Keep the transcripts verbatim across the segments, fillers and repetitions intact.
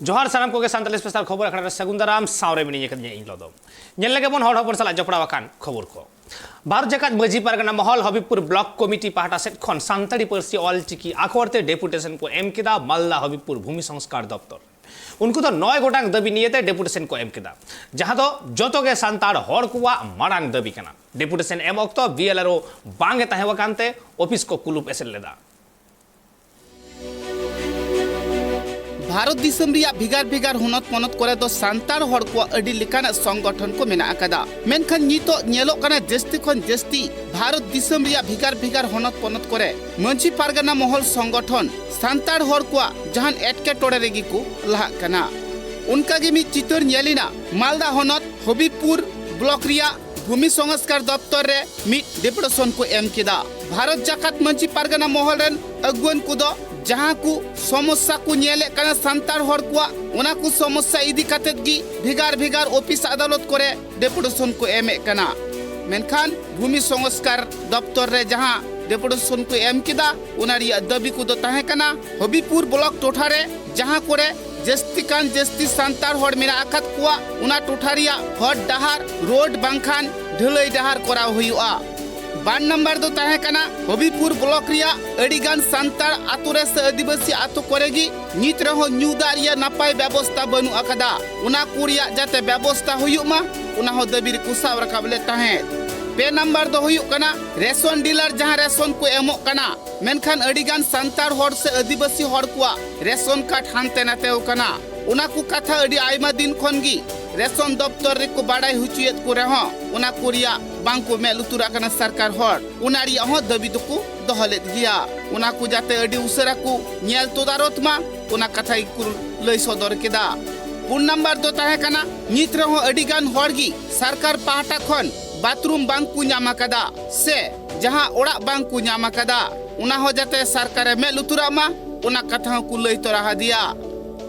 ᱡᱚᱦᱟᱨ ᱥᱟᱱᱟᱢ ᱠᱚᱜᱮ᱾ ᱥᱟᱱᱛᱟᱲᱤ ᱥᱯᱮᱥᱟᱞ ᱠᱷᱚᱵᱚᱨ ᱟᱠᱷᱲᱟ ᱨᱮ ᱥᱟᱹᱜᱩᱱ ᱫᱟᱨᱟᱢ᱾ ᱥᱟᱶᱨᱮ ᱢᱤᱱᱟᱹᱧ ᱟᱠᱟᱫᱤᱧᱟ ᱤᱧ ᱞᱚᱫᱚᱢ᱾ ᱧᱮᱞ ᱞᱮᱜᱮ ᱵᱚᱱ ᱦᱚᱲ ᱦᱚᱯᱚᱱ ᱥᱟᱞᱟᱜ ᱡᱚᱯᱲᱟᱣ ᱟᱠᱟᱱ ᱠᱷᱚᱵᱚᱨ ᱠᱚ᱾ ᱵᱷᱟᱨᱚᱛ ᱡᱟᱠᱟᱛ ᱢᱟᱹᱡᱷᱤ ᱯᱟᱨᱜᱟᱱᱟ ᱢᱚᱦᱚᱞ ᱦᱚᱵᱤᱵᱽᱯᱩᱨ ᱵᱞᱚᱠ ᱠᱚᱢᱤᱴᱤ ᱯᱟᱦᱴᱟ ᱥᱮᱫ ᱠᱷᱚᱱ ᱥᱟᱱᱛᱟᱲᱤ ᱯᱟᱹᱨᱥᱤ ᱚᱞ ᱪᱤᱠᱤ ᱟᱠᱷᱚᱨ ᱛᱮ ᱰᱮᱯᱩᱴᱮᱥᱚᱱ ᱠᱚ ᱮᱢ ᱠᱮᱫᱟ ᱢᱟᱞᱫᱟ ᱦᱚᱵᱤᱵᱽᱯᱩᱨ ᱵᱷᱩᱢᱤ ᱥᱚᱝᱥᱠᱟᱨ ᱫᱚᱯᱛᱚᱨ᱾ ᱩᱱᱠᱩ ᱫᱚ ᱱᱚᱭ ᱜᱚᱴᱟᱝ ᱫᱟᱹᱵᱤ ᱱᱤᱭᱮᱛᱮ ᱰᱮᱯᱩᱴᱮᱥᱚᱱ ᱠᱚ ᱮᱢ ᱠᱮᱫᱟ, ᱡᱟᱦᱟᱸ ᱫᱚ ᱡᱚᱛᱚ ᱜᱮ ᱥᱟᱱᱛᱟᱲ ᱦᱚᱲ ᱠᱚᱣᱟᱜ ᱢᱟᱨᱟᱝ ᱫᱟᱹᱵᱤ ᱠᱟᱱᱟ᱾ ᱰᱮᱯᱩᱴᱮᱥᱚᱱ ᱮᱢ ᱚᱠᱛᱚ ᱵᱤ ᱮᱞ ᱟᱨ ᱳ ᱵᱟᱝ ᱮ ᱛᱟᱦᱮᱸ ᱟᱠᱟᱱ ᱛᱮ ᱚᱯᱷᱤᱥ ᱠᱚ ᱠᱩᱞᱩᱯ ᱮᱥᱮᱫ ᱞᱮᱫᱟ᱾ ᱵᱷᱟᱨᱚᱛ ᱫᱤᱥᱚᱢ ᱨᱮᱭᱟᱜ ᱵᱷᱮᱜᱟᱨ ᱵᱷᱮᱜᱟᱨ ᱦᱚᱱᱚᱛ ᱯᱚᱱᱚᱛ ᱠᱚᱨᱮ ᱫᱚ ᱥᱟᱱᱛᱟᱲ ᱦᱚᱲ ᱠᱚᱣᱟᱜ ᱟᱹᱰᱤ ᱞᱮᱠᱟᱱᱟᱜ ᱥᱚᱝᱜᱚᱴᱷᱚᱱ ᱠᱚ ᱢᱮᱱᱟᱜ ᱟᱠᱟᱫᱟ᱾ ᱢᱮᱱᱠᱷᱟᱱ ᱱᱤᱛᱚᱜ ᱧᱮᱞᱚᱜ ᱠᱟᱱᱟ, ᱡᱟᱹᱥᱛᱤ ᱠᱷᱚᱱ ᱡᱟᱹᱥᱛᱤ ᱵᱷᱟᱨᱚᱛ ᱫᱤᱥᱚᱢ ᱨᱮᱭᱟᱜ ᱵᱷᱮᱜᱟᱨ ᱵᱷᱮᱜᱟᱨ ᱦᱚᱱᱚᱛ ᱯᱚᱱᱚᱛ ᱠᱚᱨᱮ ᱢᱟᱹᱡᱷᱤ ᱯᱟᱨᱜᱟᱱᱟ ᱢᱚᱦᱚᱞ ᱥᱚᱝᱜᱚᱴᱷᱚᱱ ᱥᱟᱱᱛᱟᱲ ᱦᱚᱲ ᱠᱚᱣᱟᱜ ᱡᱟᱦᱟᱱ ᱮᱴᱠᱮᱴᱚᱬᱮ ᱨᱮᱜᱮ ᱠᱚ ᱞᱟᱦᱟᱜ ᱠᱟᱱᱟ᱾ ᱚᱱᱠᱟᱜᱮ ᱢᱤᱫ ᱪᱤᱛᱟᱹᱨ ᱧᱮᱞ ᱮᱱᱟ ᱢᱟᱞᱫᱟ ᱦᱚᱱᱚᱛ ᱦᱚᱵᱤᱵᱽᱯᱩᱨ ᱵᱞᱚᱠ ᱨᱮᱭᱟᱜ ᱵᱷᱩᱢᱤ ᱥᱚᱝᱥᱠᱟᱨ ᱫᱚᱯᱛᱚᱨ ᱨᱮ ᱢᱤᱫ ᱰᱮᱯᱩᱴᱮᱥᱚᱱ ᱠᱚ ᱮᱢ ᱠᱮᱫᱟ᱾ ᱵᱷᱟᱨᱚᱛ ᱡᱟᱠᱟᱛ ᱢᱟᱹᱡᱷᱤ ᱯᱟᱨᱜᱟᱱᱟ ᱢᱚᱦᱚᱞ ᱨᱮᱱ ᱟᱹᱜᱩᱣᱟᱹᱱ ᱠᱚᱫᱚ ᱡᱟᱦᱟᱸ ᱠᱚ ᱥᱚᱢᱚᱥᱥᱟ ᱠᱚ ᱧᱮᱞᱮᱫ ᱠᱟᱱᱟ ᱥᱟᱱᱛᱟᱲ ᱦᱚᱲ ᱠᱚᱣᱟᱜ, ᱚᱱᱟ ᱠᱚ ᱥᱚᱢᱚᱥᱥᱟ ᱤᱫᱤ ᱠᱟᱛᱮᱫ ᱜᱮ ᱵᱷᱮᱜᱟᱨ ᱵᱷᱮᱜᱟᱨ ᱚᱯᱷᱤᱥ ᱟᱫᱟᱞᱚᱛ ᱠᱚᱨᱮ ᱰᱮᱯᱩᱴᱮᱥᱚᱱ ᱠᱚ ᱮᱢᱮᱫ ᱠᱟᱱᱟ᱾ ᱢᱮᱱᱠᱷᱟᱱ ᱵᱷᱩᱢᱤ ᱥᱚᱝᱥᱠᱟᱨ ᱫᱚᱯᱛᱚᱨ ᱨᱮ ᱡᱟᱦᱟᱸ ᱰᱮᱯᱩᱴᱮᱥᱚᱱ ᱠᱚ ᱮᱢ ᱠᱮᱫᱟ, ᱚᱱᱟ ᱨᱮᱭᱟᱜ ᱫᱟᱹᱵᱤ ᱠᱚᱫᱚ ᱛᱟᱦᱮᱸ ᱠᱟᱱᱟ ᱦᱚᱵᱤᱵᱽᱯᱩᱨ ᱵᱞᱚᱠ ᱴᱚᱴᱷᱟ ᱨᱮ ᱡᱟᱦᱟᱸ ᱠᱚᱨᱮ ᱡᱟᱹᱥᱛᱤ ᱠᱟᱱ ᱡᱟᱹᱥᱛᱤ ᱥᱟᱱᱛᱟᱲ ᱦᱚᱲ ᱢᱮᱱᱟᱜ ᱟᱠᱟᱫ ᱠᱚᱣᱟ, ᱚᱱᱟ ᱴᱚᱴᱷᱟ ᱨᱮᱭᱟᱜ ᱦᱚᱨ ᱰᱟᱦᱟᱨ, ᱨᱳᱰ ᱵᱟᱝᱠᱷᱟᱱ ᱰᱷᱟᱹᱞᱟᱹᱭ ᱰᱟᱦᱟᱨ ᱠᱚᱨᱟᱣ ᱦᱩᱭᱩᱜᱼᱟ᱾ ᱵᱟᱨ ᱱᱟᱢᱵᱟᱨ ᱫᱚ ᱛᱟᱦᱮᱸ ᱠᱟᱱᱟ ᱦᱚᱵᱤᱵᱽᱯᱩᱨ ᱵᱞᱚᱠ ᱨᱮᱭᱟᱜ ᱟᱹᱰᱤ ᱜᱟᱱ ᱥᱟᱱᱛᱟᱲ ᱟᱛᱳ ᱨᱮ ᱥᱮ ᱟᱹᱫᱤᱵᱟᱹᱥᱤ ᱟᱛᱳ ᱠᱚᱨᱮ ᱜᱮ ᱱᱤᱛ ᱨᱮᱦᱚᱸ ᱧᱩ ᱫᱟᱜ ᱨᱮᱭᱟᱜ ᱱᱟᱯᱟᱭ ᱵᱮᱵᱚᱥᱛᱟ ᱵᱟᱹᱱᱩᱜ ᱟᱠᱟᱫᱟ᱾ ᱚᱱᱟ ᱠᱚ ᱨᱮᱭᱟᱜ ᱡᱟᱛᱮ ᱵᱮᱵᱚᱥᱛᱟ ᱦᱩᱭᱩᱜ ᱢᱟ, ᱚᱱᱟ ᱦᱚᱸ ᱫᱟᱹᱵᱤ ᱨᱮᱠᱚ ᱥᱟᱵ ᱨᱟᱠᱟᱵ ᱞᱮᱫ ᱛᱟᱦᱮᱸᱫ᱾ ᱯᱮ ᱱᱟᱢᱵᱟᱨ ᱫᱚ ᱦᱩᱭᱩᱜ ᱠᱟᱱᱟ ᱨᱮᱥᱚᱱ ᱰᱤᱞᱟᱨ ᱡᱟᱦᱟᱸ ᱨᱮᱥᱚᱱ ᱠᱚ ᱮᱢᱚᱜ ᱠᱟᱱᱟ, ᱢᱮᱱᱠᱷᱟᱱ ᱟᱹᱰᱤ ᱜᱟᱱ ᱥᱟᱱᱛᱟᱲ ᱦᱚᱲ ᱥᱮ ᱟᱹᱫᱤᱵᱟᱹᱥᱤ ᱦᱚᱲ ᱠᱚᱣᱟᱜ ᱨᱮᱥᱚᱱ ᱠᱟᱨᱰ ᱦᱟᱱᱛᱮ ᱱᱟᱛᱮ ᱟᱠᱟᱱᱟ᱾ ᱚᱱᱟ ᱠᱚ ᱠᱟᱛᱷᱟ ᱟᱹᱰᱤ ᱟᱭᱢᱟ ᱫᱤᱱ ᱠᱷᱚᱱ ᱜᱮ ᱨᱮᱥᱚᱱ ᱫᱚᱯᱛᱚᱨ ᱨᱮᱠᱚ ᱵᱟᱰᱟᱭ ᱦᱚᱪᱚᱭᱮᱫ ᱠᱚ ᱨᱮᱦᱚᱸ, ᱚᱱᱟ ᱠᱚ ᱨᱮᱭᱟᱜ ᱵᱟᱝ ᱠᱚ ᱢᱮᱫ ᱞᱩᱛᱩᱨᱟᱜ ᱠᱟᱱᱟ ᱥᱚᱨᱠᱟᱨ ᱦᱚᱲ᱾ ᱚᱱᱟ ᱨᱮᱭᱟᱜ ᱦᱚᱸ ᱫᱟᱹᱵᱤ ᱫᱚᱠᱚ ᱫᱚᱦᱚ ᱞᱮᱫ ᱜᱮᱭᱟ᱾ ᱚᱱᱟ ᱠᱚ ᱡᱟᱛᱮ ᱟᱹᱰᱤ ᱩᱥᱟᱹᱨᱟ ᱠᱚ ᱧᱮᱞ ᱛᱚᱫᱟᱨᱚᱛ ᱢᱟ, ᱚᱱᱟ ᱠᱟᱛᱷᱟ ᱜᱮᱠᱚ ᱞᱟᱹᱭ ᱥᱚᱫᱚᱨ ᱠᱮᱫᱟ᱾ ᱯᱩᱱ ᱱᱟᱢᱵᱟᱨ ᱫᱚ ᱛᱟᱦᱮᱸ ᱠᱟᱱᱟ, ᱱᱤᱛ ᱨᱮᱦᱚᱸ ᱟᱹᱰᱤ ᱜᱟᱱ ᱦᱚᱲ ᱜᱮ ᱥᱚᱨᱠᱟᱨ ᱯᱟᱦᱴᱟ ᱠᱷᱚᱱ ᱵᱟᱛᱷᱨᱩᱢ ᱵᱟᱝ ᱠᱚ ᱧᱟᱢ ᱟᱠᱟᱫᱟ ᱥᱮ ᱡᱟᱦᱟᱸ ᱚᱲᱟᱜ ᱵᱟᱝ ᱠᱚ ᱧᱟᱢ ᱟᱠᱟᱫᱟ, ᱚᱱᱟ ᱦᱚᱸ ᱡᱟᱛᱮ ᱥᱚᱨᱠᱟᱨᱮ ᱢᱮᱫ ᱞᱩᱛᱩᱨᱟᱜ ᱢᱟ, ᱚᱱᱟ ᱠᱟᱛᱷᱟ ᱦᱚᱸ ᱠᱚ ᱞᱟᱹᱭ ᱛᱚᱨᱟ ᱟᱫᱮᱭᱟ᱾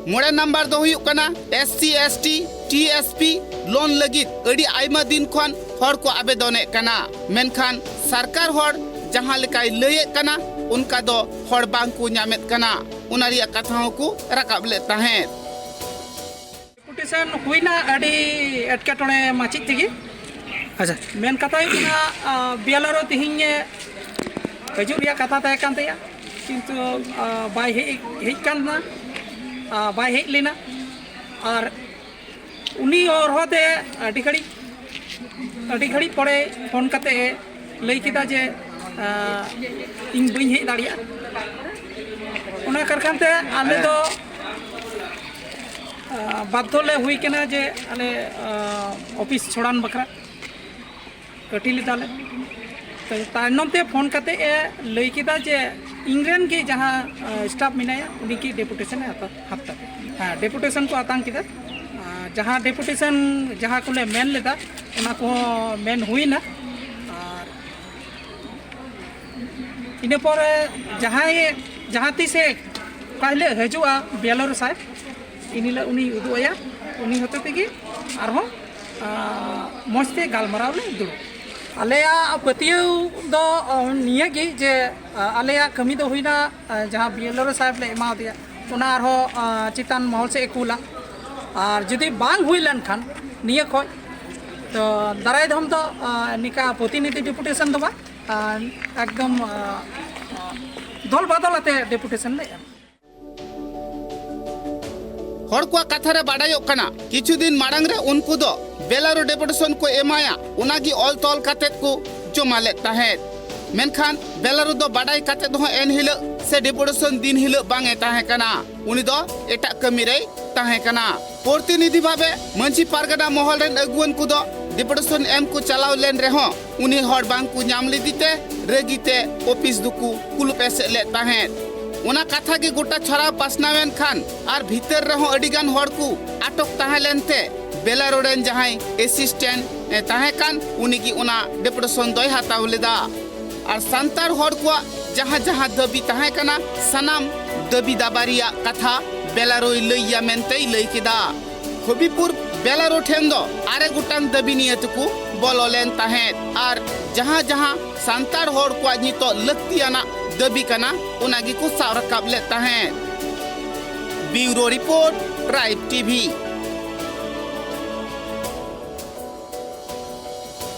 ᱢᱚᱬᱮ ᱱᱟᱢᱵᱟᱨ ᱫᱚ ᱦᱩᱭᱩᱜ ᱠᱟᱱᱟ, S C, S T, T S P loan ᱞᱟᱹᱜᱤᱫ ᱟᱹᱰᱤ ᱟᱭᱢᱟ ᱫᱤᱱ ᱠᱷᱚᱱ ᱦᱚᱲ ᱠᱚ ᱟᱵᱮᱫᱚᱱᱮᱫ ᱠᱟᱱᱟ, ᱢᱮᱱᱠᱷᱟᱱ ᱥᱚᱨᱠᱟᱨ ᱦᱚᱲ ᱡᱟᱦᱟᱸ ᱞᱮᱠᱟᱭ ᱞᱟᱹᱭᱮᱫ ᱠᱟᱱᱟ, ᱚᱱᱠᱟ ᱫᱚ ᱦᱚᱲ ᱵᱟᱝ ᱠᱚ ᱧᱟᱢᱮᱫ ᱠᱟᱱᱟ᱾ ᱚᱱᱟ ᱨᱮᱭᱟᱜ ᱠᱟᱛᱷᱟ ᱦᱚᱸᱠᱚ ᱨᱟᱠᱟᱵ ᱞᱮᱫ ᱛᱟᱦᱮᱸᱫ᱾ ᱥᱮᱱ ᱦᱩᱭᱱᱟ ᱟᱹᱰᱤ ᱮᱴᱠᱮᱴᱚᱬᱮ ᱢᱟᱪᱮᱫ ᱛᱮᱜᱮ᱾ ᱟᱪᱪᱷᱟ᱾ ᱢᱮᱱ ᱠᱟᱛᱷᱟ ᱦᱩᱭᱩᱜ ᱠᱟᱱᱟ, ᱟᱸ, ᱵᱤᱭᱮᱞᱟᱨᱳ ᱛᱤᱦᱤᱧ ᱜᱮ ᱦᱤᱡᱩᱜ ᱨᱮᱭᱟᱜ ᱠᱟᱛᱷᱟ ᱛᱟᱦᱮᱸ ᱠᱟᱱ ᱛᱟᱭᱟ, ᱠᱤᱱᱛᱩ, ᱟᱸ, ᱵᱟᱭ ᱦᱮᱡ, ᱦᱮᱡ ᱠᱟᱱᱟ, ᱟᱸ, ᱵᱟᱭ ᱦᱮᱡ ᱞᱮᱱᱟ᱾ ᱟᱨ ᱩᱱᱤ ᱦᱚᱨᱦᱚ ᱛᱮ ᱟᱹᱰᱤ ᱜᱷᱟᱹᱲᱤᱡ, ᱟᱹᱰᱤ ᱜᱷᱟᱹᱲᱤᱡ ᱯᱚᱨᱮ ᱯᱷᱳᱱ ᱠᱟᱛᱮ ᱮ ᱞᱟᱹᱭ ᱠᱮᱫᱟ ᱡᱮ, ᱟᱸ, ᱤᱧ ᱵᱟᱹᱧ ᱦᱮᱡ ᱫᱟᱲᱮᱭᱟᱜᱼᱟ᱾ ᱚᱱᱟ ᱠᱟᱨᱠᱷᱟᱱ ᱛᱮ ᱟᱞᱮ ᱫᱚ, ᱟᱸ, ᱵᱟᱫᱽᱫᱷᱚ ᱞᱮ ᱦᱩᱭ ᱠᱟᱱᱟ ᱡᱮ ᱟᱞᱮ, ᱟᱸ, ᱚᱯᱷᱤᱥ ᱪᱷᱚᱲᱟᱱ ᱵᱟᱠᱷᱨᱟ ᱠᱟᱹᱴᱤ ᱞᱮᱫᱟᱞᱮ᱾ ᱛᱚ, ᱛᱟᱭᱱᱚᱢ ᱛᱮ ᱯᱷᱳᱱ ᱠᱟᱛᱮ ᱮ ᱞᱟᱹᱭ ᱠᱮᱫᱟ ᱡᱮ ᱤᱧ ᱨᱮᱱ ᱜᱮ ᱡᱟᱦᱟᱸ, ᱟᱸ, ᱥᱴᱟᱯ ᱢᱮᱱᱟᱭᱟ, ᱩᱱᱤ ᱜᱮ ᱰᱮᱯᱩᱴᱮᱥᱚᱱ ᱮ ᱦᱟᱛᱟᱣ, ᱦᱟᱛᱟᱣ ᱛᱟᱯᱮ᱾ ᱦᱮᱸ, ᱰᱮᱯᱩᱴᱮᱥᱚᱱ ᱠᱚ ᱟᱛᱟᱝ ᱠᱮᱫᱟ᱾ ᱟᱨ ᱡᱟᱦᱟᱸ ᱰᱮᱯᱩᱴᱮᱥᱚᱱ ᱡᱟᱦᱟᱸ ᱠᱚᱞᱮ ᱢᱮᱱ ᱞᱮᱫᱟ, ᱚᱱᱟ ᱠᱚᱦᱚᱸ ᱢᱮᱱ ᱦᱩᱭᱱᱟ᱾ ᱟᱨ ᱤᱱᱟᱹ ᱯᱚᱨᱮ ᱡᱟᱦᱟᱸᱭ, ᱡᱟᱦᱟᱸ ᱛᱤᱥᱮ ᱚᱠᱟ ᱦᱤᱞᱳᱜ ᱦᱤᱡᱩᱜᱼᱟ ᱵᱤᱭᱮᱞᱟᱨᱳ ᱥᱟᱦᱮᱵᱽ, ᱤᱱ ᱦᱤᱞᱳᱜ ᱩᱱᱤ ᱩᱫᱩᱜ ᱟᱭᱟ, ᱩᱱᱤ ᱦᱚᱛᱮ ᱛᱮᱜᱮ ᱟᱨᱦᱚᱸ, ᱟᱸ, ᱢᱚᱡᱽ ᱛᱮ ᱜᱟᱞᱢᱟᱨᱟᱣ ᱞᱮ ᱫᱩᱲᱩᱵ᱾ ᱟᱞᱮᱭᱟᱜ ᱯᱟᱹᱛᱭᱟᱹᱣ ᱫᱚ, ᱟᱸ, ᱱᱤᱭᱟᱹ ᱜᱮ ᱡᱮ, ᱟᱸ, ᱟᱞᱮᱭᱟᱜ ᱠᱟᱹᱢᱤ ᱫᱚ ᱦᱩᱭᱱᱟ, ᱟᱸ, ᱡᱟᱦᱟᱸ ᱵᱤᱭᱮᱞᱟᱨᱳ ᱥᱟᱦᱮᱵᱽ ᱞᱮ ᱮᱢᱟ ᱫᱮᱭᱟ, ᱚᱱᱟ ᱟᱨᱦᱚᱸ, ᱟᱸ, ᱪᱮᱛᱟᱱ ᱢᱚᱦᱚᱞ ᱥᱮᱫ ᱮ ᱠᱩᱞᱟ᱾ ᱟᱨ ᱡᱩᱫᱤ ᱵᱟᱝ ᱦᱩᱭ ᱞᱮᱱᱠᱷᱟᱱ ᱱᱤᱭᱟᱹ ᱠᱷᱚᱡ, ᱛᱚ ᱫᱟᱨᱟᱭ ᱫᱷᱚᱢ ᱫᱚ, ᱟᱸ, ᱱᱤᱠᱟ ᱯᱨᱚᱛᱤᱱᱤᱫᱷᱤ ᱰᱮᱯᱩᱴᱮᱥᱚᱱ ᱫᱚ ᱵᱟᱝ, ᱟᱸ, ᱮᱠᱫᱚᱢ, ᱟᱸ, ᱫᱚᱞ ᱵᱟᱫᱚᱞ ᱟᱛᱮ ᱰᱮᱯᱩᱴᱮᱥᱚᱱ ᱞᱮ ᱮᱢᱟ᱾ ᱦᱚᱲ ᱠᱚᱣᱟᱜ ᱠᱟᱛᱷᱟ ᱨᱮ ᱵᱟᱰᱟᱭᱚᱜ ᱠᱟᱱᱟ, ᱠᱤᱪᱷᱩ ᱫᱤᱱ ᱢᱟᱲᱟᱝ ᱨᱮ ᱩᱱᱠᱩ ᱫᱚ ᱵᱮᱞᱟᱨᱳ ᱰᱮᱯᱩᱴᱮᱥᱚᱱ ᱠᱚ ᱮᱢᱟᱭᱟ, ᱚᱱᱟ ᱜᱮ ᱚᱞ ᱛᱚᱞ ᱠᱟᱛᱮᱫ ᱠᱚ ᱡᱚᱢᱟ ᱞᱮᱫ ᱛᱟᱦᱮᱸᱫ᱾ ᱢᱮᱱᱠᱷᱟᱱ ᱵᱮᱞᱟᱨᱳ ᱫᱚ ᱵᱟᱰᱟᱭ ᱠᱟᱛᱮᱫ ᱦᱚᱸ ᱮᱱ ᱦᱤᱞᱳᱜ ᱥᱮ ᱰᱮᱯᱩᱴᱮᱥᱚᱱ ᱫᱤᱱ ᱦᱤᱞᱳᱜ ᱵᱟᱝ ᱮ ᱛᱟᱦᱮᱸ ᱠᱟᱱᱟ, ᱩᱱᱤ ᱫᱚ ᱮᱴᱟᱜ ᱠᱟᱹᱢᱤ ᱨᱮᱭ ᱛᱟᱦᱮᱸ ᱠᱟᱱᱟ᱾ ᱯᱨᱚᱛᱤᱱᱤᱫᱷᱤ ᱵᱷᱟᱵᱮ ᱢᱟᱹᱡᱷᱤ ᱯᱟᱨᱜᱟᱱᱟ ᱢᱚᱦᱚᱞ ᱨᱮᱱ ᱟᱹᱜᱩᱣᱟᱹᱱ ᱠᱚᱫᱚ ᱰᱮᱯᱩᱴᱮᱥᱚᱱ ᱮᱢ ᱠᱚ ᱪᱟᱞᱟᱣ ᱞᱮᱱ ᱨᱮᱦᱚᱸ, ᱩᱱᱤ ᱦᱚᱲ ᱵᱟᱝ ᱠᱚ ᱧᱟᱢ ᱞᱮᱫᱮ ᱛᱮ ᱨᱟᱹᱜᱤ ᱛᱮ ᱚᱯᱷᱤᱥ ᱫᱚᱠᱚ ᱠᱩᱞᱩᱯ ᱮᱥᱮᱫ ᱞᱮᱫ ᱛᱟᱦᱮᱸᱫ᱾ ᱚᱱᱟ ᱠᱟᱛᱷᱟ ᱜᱮ ᱜᱚᱴᱟ ᱪᱷᱚᱲᱟᱣ ᱯᱟᱥᱱᱟᱣ ᱮᱱ ᱠᱷᱟᱱ ᱟᱨ ᱵᱷᱤᱛᱟᱹᱨ ᱨᱮᱦᱚᱸ ᱟᱹᱰᱤ ᱜᱟᱱ ᱦᱚᱲ ᱠᱚ ᱟᱴᱚᱠ ᱛᱟᱦᱮᱸ ᱞᱮᱱ ᱛᱮ ᱵᱮᱞᱟᱨᱳ ᱨᱮᱱ ᱡᱟᱦᱟᱸᱭ ᱮᱥᱤᱥᱴᱮᱱᱴ ᱮ ᱛᱟᱦᱮᱸ ᱠᱟᱱ, ᱩᱱᱤ ᱜᱮ ᱚᱱᱟ ᱰᱮᱯᱩᱴᱮᱥᱚᱱ ᱫᱚᱭ ᱦᱟᱛᱟᱣ ᱞᱮᱫᱟ᱾ ᱟᱨ ᱥᱟᱱᱛᱟᱲ ᱦᱚᱲ ᱠᱚᱣᱟᱜ ᱡᱟᱦᱟᱸ ᱡᱟᱦᱟᱸ ᱫᱟᱹᱵᱤ ᱛᱟᱦᱮᱸ ᱠᱟᱱᱟ, ᱥᱟᱱᱟᱢ ᱫᱟᱹᱵᱤ ᱫᱟᱵᱟ ᱨᱮᱭᱟᱜ ᱠᱟᱛᱷᱟ ᱵᱮᱞᱟᱨᱳᱭ ᱞᱟᱹᱭᱟ ᱢᱮᱱᱛᱮᱭ ᱞᱟᱹᱭ ᱠᱮᱫᱟ᱾ ᱦᱚᱵᱤᱯᱩᱨ ᱵᱮᱞᱟᱨᱳ ᱴᱷᱮᱱ ᱫᱚ ᱟᱨᱮ ᱜᱚᱴᱟᱝ ᱫᱟᱹᱵᱤ ᱱᱤᱭᱟᱹ ᱛᱮᱠᱚ ᱵᱚᱞᱚ ᱞᱮᱱ ᱛᱟᱦᱮᱸᱫ᱾ ᱟᱨ ᱡᱟᱦᱟᱸ ᱡᱟᱦᱟᱸ ᱥᱟᱱᱛᱟᱲ ᱦᱚᱲ ᱠᱚᱣᱟᱜ ᱱᱤᱛᱚᱜ ᱞᱟᱹᱠᱛᱤᱭᱟᱱᱟᱜ ᱫᱟᱹᱵᱤ ᱠᱟᱱᱟ, ᱚᱱᱟ ᱜᱮᱠᱚ ᱥᱟᱵ ᱨᱟᱠᱟᱵ ᱞᱮᱫ ᱛᱟᱦᱮᱸᱫ᱾ ᱵᱤᱭᱩᱨᱳ ᱨᱤᱯᱳᱨᱴ, ᱴᱨᱟᱭᱤᱵᱽ ᱴᱤᱵᱷᱤ᱾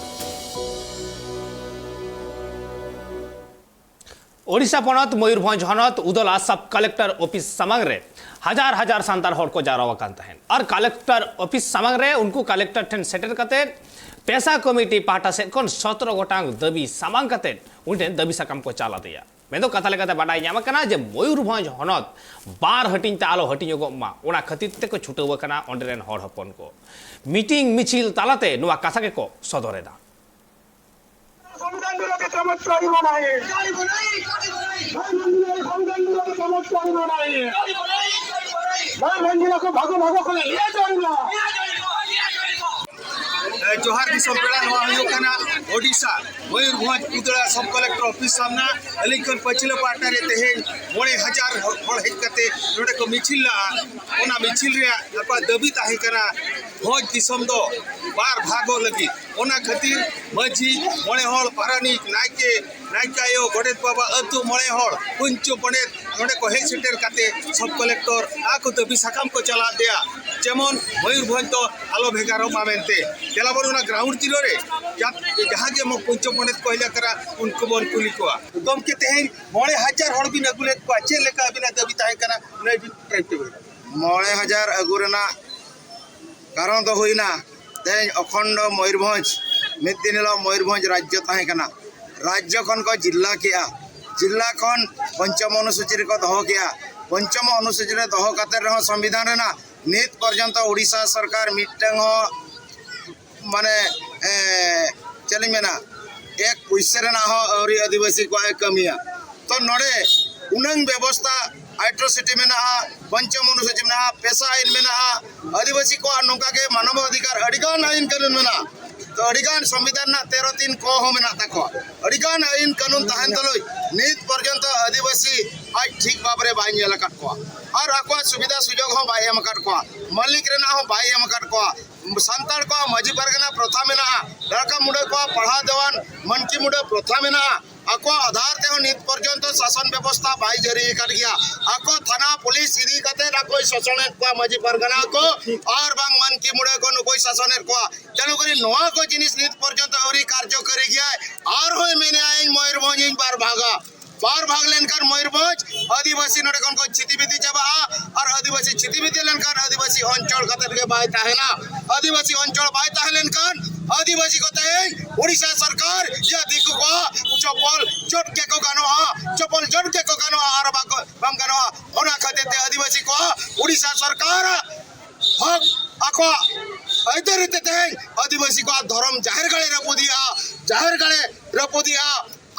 ᱳᱰᱤᱥᱟ ᱯᱚᱱᱚᱛ ᱢᱚᱭᱩᱨᱵᱷᱚᱸᱡᱽ ᱦᱚᱱᱚᱛ ᱩᱫᱚᱞᱟ ᱥᱟᱵ ᱠᱟᱞᱮᱠᱴᱚᱨ ᱚᱯᱷᱤᱥ ᱥᱟᱢᱟᱝ ᱨᱮ ᱦᱟᱡᱟᱨ ᱦᱟᱡᱟᱨ ᱥᱟᱱᱛᱟᱲ ᱦᱚᱲ ᱠᱚ ᱡᱟᱣᱨᱟ ᱟᱠᱟᱱ ᱛᱟᱦᱮᱸᱫ ᱟᱨ ᱠᱟᱞᱮᱠᱴᱚᱨ ᱚᱯᱷᱤᱥ ᱥᱟᱢᱟᱝ ᱨᱮ ᱩᱱᱠᱩ ᱠᱟᱞᱮᱠᱴᱚᱨ ᱴᱷᱮᱱ ᱥᱮᱴᱮᱨ ᱠᱟᱛᱮ ᱯᱮᱥᱟ ᱠᱚᱢᱤᱴᱤ ᱯᱟᱦᱴᱟ ᱥᱮᱫ ᱠᱷᱚᱱ ᱥᱚᱛᱨᱚ ᱜᱚᱴᱟᱝ ᱫᱟᱹᱵᱤ ᱥᱟᱢᱟᱝ ᱠᱟᱛᱮ ᱩᱱᱤ ᱴᱷᱮᱱ ᱫᱟᱹᱵᱤ ᱥᱟᱠᱟᱢ ᱠᱚ ᱪᱟᱞ ᱟᱫᱮᱭᱟ᱾ ᱢᱮᱱᱫᱚ ᱠᱟᱛᱷᱟ ᱞᱮᱠᱟᱛᱮ ᱵᱟᱰᱟᱭ ᱧᱟᱢ ᱟᱠᱟᱱᱟ ᱡᱮ ᱢᱚᱭᱩᱨᱵᱷᱚᱸᱡᱽ ᱦᱚᱱᱚᱛ ᱵᱟᱨ ᱦᱟᱹᱴᱤᱧ ᱛᱮ ᱟᱞᱚ ᱦᱟᱹᱴᱤᱧᱚᱜᱚᱜ ᱢᱟ, ᱚᱱᱟ ᱠᱷᱟᱹᱛᱤᱨ ᱛᱮᱠᱚ ᱪᱷᱩᱴᱟᱹᱣ ᱟᱠᱟᱱᱟ ᱚᱸᱰᱮ ᱨᱮᱱ ᱦᱚᱲ ᱦᱚᱯᱚᱱ ᱠᱚ᱾ ᱢᱤᱴᱤᱝ ᱢᱤᱪᱷᱤᱞ ᱛᱟᱞᱟᱛᱮ ᱱᱚᱣᱟ ᱠᱟᱛᱷᱟ ᱜᱮᱠᱚ ᱥᱚᱫᱚᱨ ᱮᱫᱟ᱾ संविधान विरोधी चमत्कारी होना है। संविधान विरोधी चमत्कारी होना है। भागो भागो कर लिया जाएगा। ᱡᱚᱦᱟᱨ ᱫᱤᱥᱚᱢ ᱯᱮᱲᱟ, ᱱᱚᱣᱟ ᱦᱩᱭᱩᱜ ᱠᱟᱱᱟ ᱳᱰᱤᱥᱟ ᱢᱚᱭᱩᱨᱵᱷᱚᱸᱡᱽ ᱩᱫᱽᱲᱟ ᱥᱚᱵ ᱠᱚᱞᱮᱠᱴᱚᱨ ᱚᱯᱷᱤᱥ ᱥᱟᱢᱱᱟ᱾ ᱟᱹᱞᱤᱧ ᱠᱷᱚᱱ ᱯᱟᱹᱪᱷᱞᱟᱹ ᱯᱟᱦᱴᱟ ᱨᱮ ᱛᱮᱦᱮᱧ ᱢᱚᱬᱮ ᱦᱟᱡᱟᱨ ᱦᱚᱲ ᱦᱮᱡ ᱠᱟᱛᱮ ᱱᱚᱰᱮ ᱠᱚ ᱢᱤᱪᱷᱤᱞ ᱞᱟᱜᱼᱟ᱾ ᱚᱱᱟ ᱢᱤᱪᱷᱤᱞ ᱨᱮᱭᱟᱜ ᱟᱠᱚᱣᱟᱜ ᱫᱟᱹᱵᱤ ᱛᱟᱦᱮᱸ ᱠᱟᱱᱟ ᱵᱷᱚᱸᱡᱽ ᱫᱤᱥᱚᱢ ᱫᱚ ᱵᱟᱨ ᱵᱷᱟᱜᱚᱜ ᱞᱟᱹᱜᱤᱫ᱾ ᱚᱱᱟ ᱠᱷᱟᱹᱛᱤᱨ ᱢᱟᱹᱡᱷᱤ, ᱢᱚᱬᱮ ᱦᱚᱲ ᱯᱟᱨᱟᱱᱤᱠ, ᱱᱟᱭᱠᱮ, ᱱᱟᱭᱠᱮ ᱟᱭᱳ, ᱜᱚᱰᱮᱛ ᱵᱟᱵᱟ, ᱟᱹᱛᱩ ᱢᱚᱬᱮ ᱦᱚᱲ, ᱯᱚᱧᱪᱚ ᱯᱚᱱᱰᱮᱛ ᱱᱚᱰᱮ ᱠᱚ ᱦᱮᱡ ᱥᱮᱴᱮᱨ ᱠᱟᱛᱮ ᱥᱚᱵ ᱠᱚᱞᱮᱠᱴᱚᱨ ᱟᱠᱚ ᱫᱟᱹᱵᱤ ᱥᱟᱠᱟᱢ ᱠᱚ ᱪᱟᱞᱟᱣ ᱟᱫᱮᱭᱟ, ᱡᱮᱢᱚᱱ ᱢᱚᱭᱩᱨᱵᱷᱚᱸᱡᱽ ᱫᱚ ᱟᱞᱚ ᱵᱷᱮᱜᱟᱨᱚᱜ ᱢᱟ ᱢᱮᱱᱛᱮ᱾ ᱫᱮᱞᱟ ᱵᱚᱱ ᱚᱱᱟ ᱜᱨᱟᱣᱩᱱᱰ ᱡᱤᱨᱳ ᱨᱮ ᱡᱟ-, ᱡᱟᱦᱟᱸ ᱜᱮ ᱢᱚ-, ᱯᱚᱧᱪᱚ ᱯᱚᱱᱰᱮᱛ ᱠᱚ ᱦᱮᱡ ᱟᱠᱟᱱᱟ, ᱩᱱᱠᱩ ᱵᱚᱱ ᱠᱩᱞᱤ ᱠᱚᱣᱟ᱾ ᱜᱚᱢᱠᱮ, ᱛᱮᱦᱮᱧ ᱢᱚᱬᱮ ᱦᱟᱡᱟᱨ ᱦᱚᱲ ᱵᱤᱱ ᱟᱹᱜᱩ ᱞᱮᱫ ᱠᱚᱣᱟ, ᱪᱮᱫ ᱞᱮᱠᱟ ᱟᱹᱵᱤᱱᱟᱜ ᱫᱟᱹᱵᱤ ᱛᱟᱦᱮᱸ ᱠᱟᱱᱟ? ᱚᱱᱟ ᱵᱤᱱ ᱴᱨᱟᱭ ᱛᱮ ᱵᱤᱱ᱾ ᱢᱚᱬᱮ ᱦᱟᱡᱟᱨ ᱟᱹᱜᱩ ᱨᱮᱱᱟᱜ ᱠᱟᱨᱚᱱ ᱫᱚ ᱦᱩᱭᱱᱟ, ᱛᱮᱦᱮᱧ ᱚᱠᱷᱚᱱᱰᱚ ᱢᱚᱭᱩᱨᱵᱷᱚᱸᱡᱽ, ᱢᱤᱫ ᱫᱤᱱ ᱦᱤᱞᱳᱜ ᱢᱚᱭᱩᱨᱵᱷᱚᱸᱡᱽ ᱨᱟᱡᱽᱡᱚ ᱛᱟᱦᱮᱸ ᱠᱟᱱᱟ᱾ ᱨᱟᱡᱽᱡᱚ ᱠᱷᱚᱱ ᱠᱚ ᱡᱤᱞᱞᱟ ᱠᱮᱜᱼᱟ᱾ ᱡᱤᱞᱞᱟ ᱠᱷᱚᱱ ᱯᱚᱧᱪᱚᱢ ᱚᱱᱩᱥᱩᱪᱤ ᱨᱮᱠᱚ ᱫᱚᱦᱚ ᱠᱮᱜᱼᱟ᱾ ᱯᱚᱧᱪᱚᱢ ᱚᱱᱩᱥᱩᱪᱤ ᱨᱮ ᱫᱚᱦᱚ ᱠᱟᱛᱮ ᱨᱮᱦᱚᱸ ᱥᱚᱝᱵᱤᱫᱷᱟᱱ ᱨᱮᱱᱟᱜ ᱱᱤᱛ ᱯᱚᱨᱡᱚᱱᱛᱚ ᱳᱰᱤᱥᱟ ᱥᱚᱨᱠᱟᱨ ᱢᱤᱫᱴᱟᱝ ᱦᱚᱸ ᱢᱟᱱᱮ, ᱮ, ᱪᱮᱫ ᱤᱧ ᱢᱮᱱᱟ, ᱮᱠ ᱯᱩᱭᱥᱟᱹ ᱨᱮᱱᱟᱜ ᱦᱚᱸ ᱟᱹᱣᱨᱤ ᱟᱹᱫᱤᱵᱟᱹᱥᱤ ᱠᱚᱣᱟᱜ ᱮ ᱠᱟᱹᱢᱤᱭᱟ᱾ ᱛᱚ ᱱᱚᱰᱮ ᱩᱱᱟᱹᱝ ᱵᱮᱵᱚᱥᱛᱟ, ᱟᱭᱴᱨᱳᱥᱤᱴᱤ ᱢᱮᱱᱟᱜᱼᱟ, ᱯᱚᱧᱪᱚᱢ ᱚᱱᱩᱥᱩᱪᱤ ᱢᱮᱱᱟᱜᱼᱟ, ᱯᱮᱥᱟ ᱟᱹᱭᱤᱱ ᱢᱮᱱᱟᱜᱼᱟ, ᱟᱹᱫᱤᱵᱟᱹᱥᱤ ᱠᱚᱣᱟᱜ ᱱᱚᱝᱠᱟ ᱜᱮ ᱢᱟᱱᱚᱵ ᱚᱫᱷᱤᱠᱟᱨ ᱟᱹᱰᱤᱜᱟᱱ ᱟᱹᱭᱤᱱ ᱠᱟᱹᱱᱩᱱ ᱢᱮᱱᱟᱜᱼᱟ᱾ ᱛᱚ ᱟᱹᱰᱤᱜᱟᱱ ᱥᱚᱝᱵᱤᱫᱷᱟᱱ ᱨᱮᱱᱟᱜ ᱛᱮᱨᱚ ᱛᱤᱱ ᱠᱚ ᱦᱚᱸ ᱢᱮᱱᱟᱜ ᱛᱟᱠᱚᱣᱟ᱾ ᱟᱹᱰᱤᱜᱟᱱ ᱟᱹᱭᱤᱱ ᱠᱟᱹᱱᱩᱱ ᱛᱟᱦᱮᱱ ᱛᱩᱞᱩᱡ ᱱᱤᱛ ᱯᱚᱨᱡᱚᱱᱛᱚ ᱟᱹᱫᱤᱵᱟᱹᱥᱤ ᱟᱡ ᱴᱷᱤᱠ ᱵᱷᱟᱵᱽ ᱨᱮ ᱵᱟᱭ ᱧᱮᱞ ᱟᱠᱟᱫ ᱠᱚᱣᱟ ᱟᱨ ᱟᱠᱚᱣᱟᱜ ᱥᱩᱵᱤᱫᱷᱟ ᱥᱩᱡᱳᱜᱽ ᱦᱚᱸ ᱵᱟᱭ ᱮᱢ ᱟᱠᱟᱫ ᱠᱚᱣᱟ, ᱢᱟᱹᱞᱤᱠ ᱨᱮᱱᱟᱜ ᱦᱚᱸ ᱵᱟᱭ ᱮᱢ ᱟᱠᱟᱫ ᱠᱚᱣᱟ᱾ ᱥᱟᱱᱛᱟᱲ ᱠᱚᱣᱟᱜ ᱢᱟᱹᱡᱷᱤ ᱯᱟᱨᱜᱟᱱᱟ ᱯᱨᱚᱛᱷᱟ ᱢᱮᱱᱟᱜᱼᱟ, ᱞᱟᱲᱠᱟ ᱢᱩᱰᱟᱹ ᱠᱚᱣᱟᱜ ᱯᱟᱲᱦᱟᱣ ᱫᱮᱣᱟᱱ ᱢᱟᱱᱠᱤ ᱢᱩᱰᱟᱹ ᱯᱨᱚᱛᱷᱟ ᱢᱮᱱᱟᱜᱼᱟ᱾ ᱟᱠᱚᱣᱟᱜ ᱟᱫᱷᱟᱨ ᱛᱮᱦᱚᱸ ᱱᱤᱛ ᱯᱚᱨᱡᱚᱱᱛᱚ ᱥᱟᱥᱚᱱ ᱵᱮᱵᱚᱥᱛᱷᱟ ᱵᱟᱭ ᱡᱟᱹᱨᱤ ᱟᱠᱟᱫ ᱜᱮᱭᱟ᱾ ᱟᱠᱚ ᱛᱷᱟᱱᱟ ᱯᱩᱞᱤᱥ ᱤᱫᱤ ᱠᱟᱛᱮ ᱟᱠᱚᱭ ᱥᱟᱥᱚᱱᱮᱫ ᱠᱚᱣᱟ ᱢᱟᱹᱡᱷᱤ ᱯᱟᱨᱜᱟᱱᱟ ᱠᱚ, ᱟᱨ ᱵᱟᱝ ᱢᱟᱱᱠᱤ ᱢᱩᱰᱟᱹ ᱠᱚ ᱱᱩᱠᱩᱭ ᱥᱟᱥᱚᱱᱮᱫ ᱠᱚᱣᱟ᱾ ᱛᱮᱱᱩ ᱠᱚᱨᱮ ᱱᱚᱣᱟ ᱠᱚ ᱡᱤᱱᱤᱥ ᱱᱤᱛ ᱯᱚᱨᱡᱚᱱᱛᱚ ᱟᱹᱣᱨᱤ ᱠᱟᱨᱡᱚᱠᱟᱨᱤ ᱜᱮᱭᱟᱭ᱾ ᱟᱨᱦᱚᱸᱭ ᱢᱮᱱᱮᱜᱼᱟ ᱤᱧ ᱢᱚᱭᱩᱨᱵᱷᱚᱸᱡᱽ ᱤᱧ ᱵᱟᱨ ᱵᱷᱟᱜᱟ᱾ ᱵᱟᱨ ᱵᱷᱟᱜᱽ ᱞᱮᱱᱠᱷᱟᱱ ᱢᱚᱭᱩᱨᱵᱷᱚᱸᱡᱽ ᱟᱹᱫᱤᱵᱟᱹᱥᱤ ᱱᱚᱰᱮ ᱠᱷᱚᱱ ᱠᱚ ᱪᱷᱤᱛᱤ ᱵᱤᱛᱤ ᱪᱟᱵᱟᱜᱼᱟ᱾ ᱟᱨ ᱟᱹᱫᱤᱵᱟᱹᱥᱤ ᱪᱷᱤᱛᱤ ᱵᱤᱛᱤ ᱞᱮᱱᱠᱷᱟᱱ ᱟᱹᱫᱤᱵᱟᱹᱥᱤ ᱚᱧᱪᱚᱞ ᱠᱟᱛᱮ ᱜᱮ ᱵᱟᱭ ᱛᱟᱦᱮᱱᱟ᱾ ᱟᱹᱫᱤᱵᱟᱹᱥᱤ ᱚᱧᱪᱚᱞ ᱵᱟᱭ ᱛᱟᱦᱮᱸ ᱞᱮᱱᱠᱷᱟᱱ ᱟᱹᱫᱤᱵᱟᱹᱥᱤ ᱠᱚ ᱛᱮᱦᱮᱧ ᱩᱲᱤᱥᱥᱟ ᱥᱚᱨᱠᱟᱨ ᱭᱟ ᱫᱤᱠᱩ ᱠᱚᱣᱟᱜ ᱪᱚᱯᱚᱞ ᱡᱚᱴ ᱜᱮᱠᱚ ᱜᱟᱱᱚᱜᱼᱟ, ᱪᱚᱯᱚᱞ ᱡᱚᱴ ᱜᱮᱠᱚ ᱜᱟᱱᱚᱜᱼᱟ, ᱟᱨ ᱵᱟᱠᱚ, ᱵᱟᱝ ᱜᱟᱱᱚᱜᱼᱟ᱾ ᱚᱱᱟ ᱠᱷᱟᱹᱛᱤᱨ ᱛᱮ ᱟᱹᱫᱤᱵᱟᱹᱥᱤ ᱠᱚᱣᱟᱜ ᱩᱲᱤᱥᱥᱟ ᱥᱚᱨᱠᱟᱨᱟᱜ ᱦᱚᱠ, ᱟᱠᱚᱣᱟᱜ ᱟᱹᱭᱫᱟᱹᱨᱤ ᱛᱮ ᱛᱮᱦᱮᱧ ᱟᱹᱫᱤᱵᱟᱹᱥᱤ ᱠᱚᱣᱟᱜ ᱫᱷᱚᱨᱚᱢ ᱡᱟᱦᱮᱨ ᱜᱟᱲᱮ ᱨᱟᱹᱯᱩᱫᱮᱜᱼᱟ, ᱡᱟᱦᱮᱨ ᱜᱟᱲᱮ ᱨᱟᱹᱯᱩᱫᱮᱜᱼᱟ᱾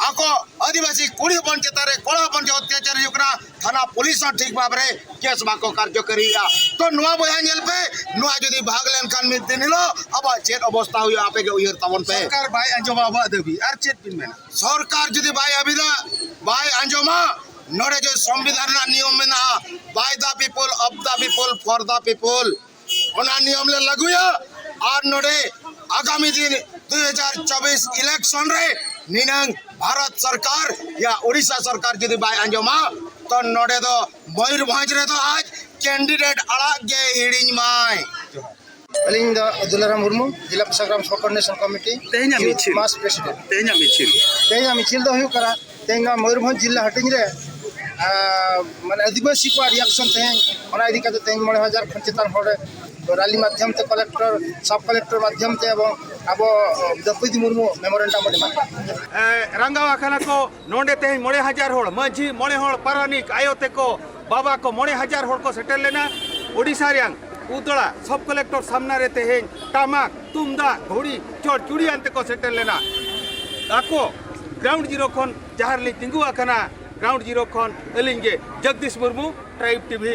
ᱟᱠᱚ ᱟᱹᱫᱤᱵᱟᱹᱥᱤ ᱠᱩᱲᱤ ᱦᱚᱯᱚᱱ ᱪᱮᱛᱟᱱ ᱨᱮ ᱠᱚᱲᱟ ᱦᱚᱯᱚᱱ ᱡᱮ ᱚᱛᱛᱟᱪᱟᱨ ᱦᱩᱭᱩᱜ ᱠᱟᱱᱟ, ᱛᱷᱟᱱᱟ ᱯᱩᱞᱤᱥ ᱦᱚᱸ ᱴᱷᱤᱠ ᱵᱷᱟᱵᱽ ᱨᱮ ᱠᱮᱥ ᱵᱟᱠᱚ ᱠᱟᱨᱡᱚᱠᱟᱨᱤᱭᱮᱜᱼᱟ᱾ ᱛᱚ ᱱᱚᱣᱟ ᱵᱚᱭᱦᱟ ᱧᱮᱞ ᱯᱮ, ᱱᱚᱣᱟ ᱡᱩᱫᱤ ᱵᱷᱟᱜᱽ ᱞᱮᱱᱠᱷᱟᱱ ᱢᱤᱫ ᱫᱤᱱ ᱦᱤᱞᱳᱜ ᱟᱵᱚᱣᱟᱜ ᱪᱮᱫ ᱚᱵᱚᱥᱛᱟ ᱦᱩᱭᱩᱜᱼᱟ, ᱟᱯᱮ ᱜᱮ ᱩᱭᱦᱟᱹᱨ ᱛᱟᱵᱚᱱ ᱯᱮ᱾ ᱥᱚᱨᱠᱟᱨ ᱵᱟᱭ ᱟᱸᱡᱚᱢᱟ ᱟᱵᱚᱣᱟᱜ ᱫᱟᱹᱵᱤ, ᱟᱨ ᱪᱮᱫ ᱵᱤᱱ ᱢᱮᱱᱟ? ᱥᱚᱨᱠᱟᱨ ᱡᱩᱫᱤ ᱵᱟᱭ ᱟᱹᱵᱤᱫᱟ, ᱵᱟᱭ ᱟᱸᱡᱚᱢᱟ, ᱱᱚᱰᱮ ᱡᱮ ᱥᱚᱝᱵᱤᱫᱷᱟᱱ ᱨᱮᱱᱟᱜ ᱱᱤᱭᱚᱢ ᱢᱮᱱᱟᱜᱼᱟ, by the people, of the people, for the people, ᱚᱱᱟ ᱱᱤᱭᱚᱢ ᱞᱮ ᱞᱟᱹᱜᱩᱭᱟ᱾ ᱟᱨ ᱱᱚᱰᱮ ᱟᱜᱟᱢᱤ ᱫᱤᱱ ᱫᱩ ᱦᱟᱡᱟᱨ ᱪᱚᱵᱵᱤᱥ election ᱨᱮ ᱱᱤᱱᱟᱹᱝ ᱵᱷᱟᱨᱚᱛ ᱥᱚᱨᱠᱟᱨ ᱭᱟ ᱩᱲᱤᱥᱥᱟ ᱥᱚᱨᱠᱟᱨ ᱡᱩᱫᱤ ᱵᱟᱭ ᱟᱸᱡᱚᱢᱟ, ᱛᱚ ᱱᱚᱰᱮ ᱫᱚ ᱢᱚᱭᱩᱨᱵᱷᱚᱸᱡᱽ ᱨᱮᱫᱚ ᱟᱡ candidate ᱟᱲᱟᱜ ᱜᱮ ᱦᱤᱲᱤᱧ ᱢᱟᱭ᱾ ᱟᱹᱞᱤᱧ ᱫᱚ ᱫᱩᱞᱟᱨᱟᱢ ᱢᱩᱨᱢᱩ, ᱡᱮᱞᱟ ᱯᱨᱚᱥᱟᱥᱚᱠ ᱨᱟᱢ ᱥᱚᱝᱜᱚᱴᱷᱚᱱ ᱱᱮᱥᱚᱱᱟᱞ ᱠᱚᱢᱤᱴᱤ, ᱛᱮᱦᱮᱧᱟᱜ ᱢᱤᱪᱷᱤᱞ᱾ ᱢᱟᱥ ᱯᱨᱮᱥᱤᱰᱮᱱᱴ᱾ ᱛᱮᱦᱮᱧᱟᱜ ᱢᱤᱪᱷᱤᱞ᱾ ᱛᱮᱦᱮᱧᱟᱜ ᱢᱤᱪᱷᱤᱞ ᱫᱚ ᱦᱩᱭᱩᱜ ᱠᱟᱱᱟ, ᱛᱮᱦᱮᱧ ᱱᱚᱣᱟ ᱢᱚᱭᱩᱨᱵᱷᱚᱸᱡᱽ ᱡᱤᱞᱟ ᱦᱟᱹᱴᱤᱧ ᱨᱮ, ᱟᱸ, ᱢᱟᱱᱮ ᱟᱹᱫᱤᱵᱟᱹᱥᱤ ᱠᱚᱣᱟᱜ reaction ᱛᱮᱦᱮᱧ, ᱚᱱᱟ ᱤᱫᱤ ᱠᱟᱛᱮ ᱛᱮᱦᱮᱧ ᱢᱚᱬᱮ ᱦᱟᱡᱟᱨ ᱠᱷᱚᱱ ᱪᱮᱛᱟᱱ ᱦᱚᱲ ᱨᱟᱞᱤ ᱢᱟᱫᱽᱫᱷᱚᱢ ᱛᱮ, ᱠᱚᱞᱮᱠᱴᱚᱨ, ᱥᱟᱵ ᱠᱚᱞᱮᱠᱴᱚᱨ ᱢᱟᱫᱽᱫᱷᱚᱢ ᱛᱮ ᱮᱵᱚᱝ ᱟᱵᱚ, ᱟᱸ, ᱫᱨᱚᱯᱚᱫᱤ ᱢᱩᱨᱢᱩ ᱢᱮᱢᱳᱨᱮᱱᱰᱟᱢ ᱵᱚᱱ ᱮᱢᱟ ᱠᱚᱣᱟ᱾ ᱮ, ᱨᱟᱸᱜᱟᱣ ᱟᱠᱟᱱᱟ ᱠᱚ ᱱᱚᱰᱮ ᱛᱮᱦᱮᱧ ᱢᱚᱬᱮ ᱦᱟᱡᱟᱨ ᱦᱚᱲ, ᱢᱟᱹᱡᱷᱤ, ᱢᱚᱬᱮ ᱦᱚᱲ ᱯᱟᱨᱟᱱᱤᱠ, ᱟᱭᱳ ᱛᱮᱠᱚ, ᱵᱟᱵᱟ ᱠᱚ, ᱢᱚᱬᱮ ᱦᱟᱡᱟᱨ ᱦᱚᱲ ᱠᱚ ᱥᱮᱴᱮᱨ ᱞᱮᱱᱟ᱾ ᱳᱰᱤᱥᱟ ᱨᱮᱭᱟᱝ ᱩᱫᱽᱲᱟ ᱥᱟᱵ ᱠᱚᱞᱮᱠᱴᱚᱨ ᱥᱟᱢᱱᱟ ᱨᱮ ᱛᱮᱦᱮᱧ ᱴᱟᱢᱟᱠ, ᱛᱩᱢᱫᱟᱜ, ᱜᱷᱚᱲᱤ, ᱪᱚᱲᱪᱩᱲᱤ ᱟᱱ ᱛᱮᱠᱚ ᱥᱮᱴᱮᱨ ᱞᱮᱱᱟ᱾ ᱟᱠᱚ ground zero ᱠᱷᱚᱱ ᱡᱟᱦᱟᱸ ᱨᱮᱞᱤᱧ ᱛᱤᱸᱜᱩ ᱟᱠᱟᱱᱟ, ground zero ᱠᱷᱚᱱ ᱟᱹᱞᱤᱧ ᱜᱮ ᱡᱚᱜᱽᱫᱤᱥ ᱢᱩᱨᱢᱩ, Tribe TV᱾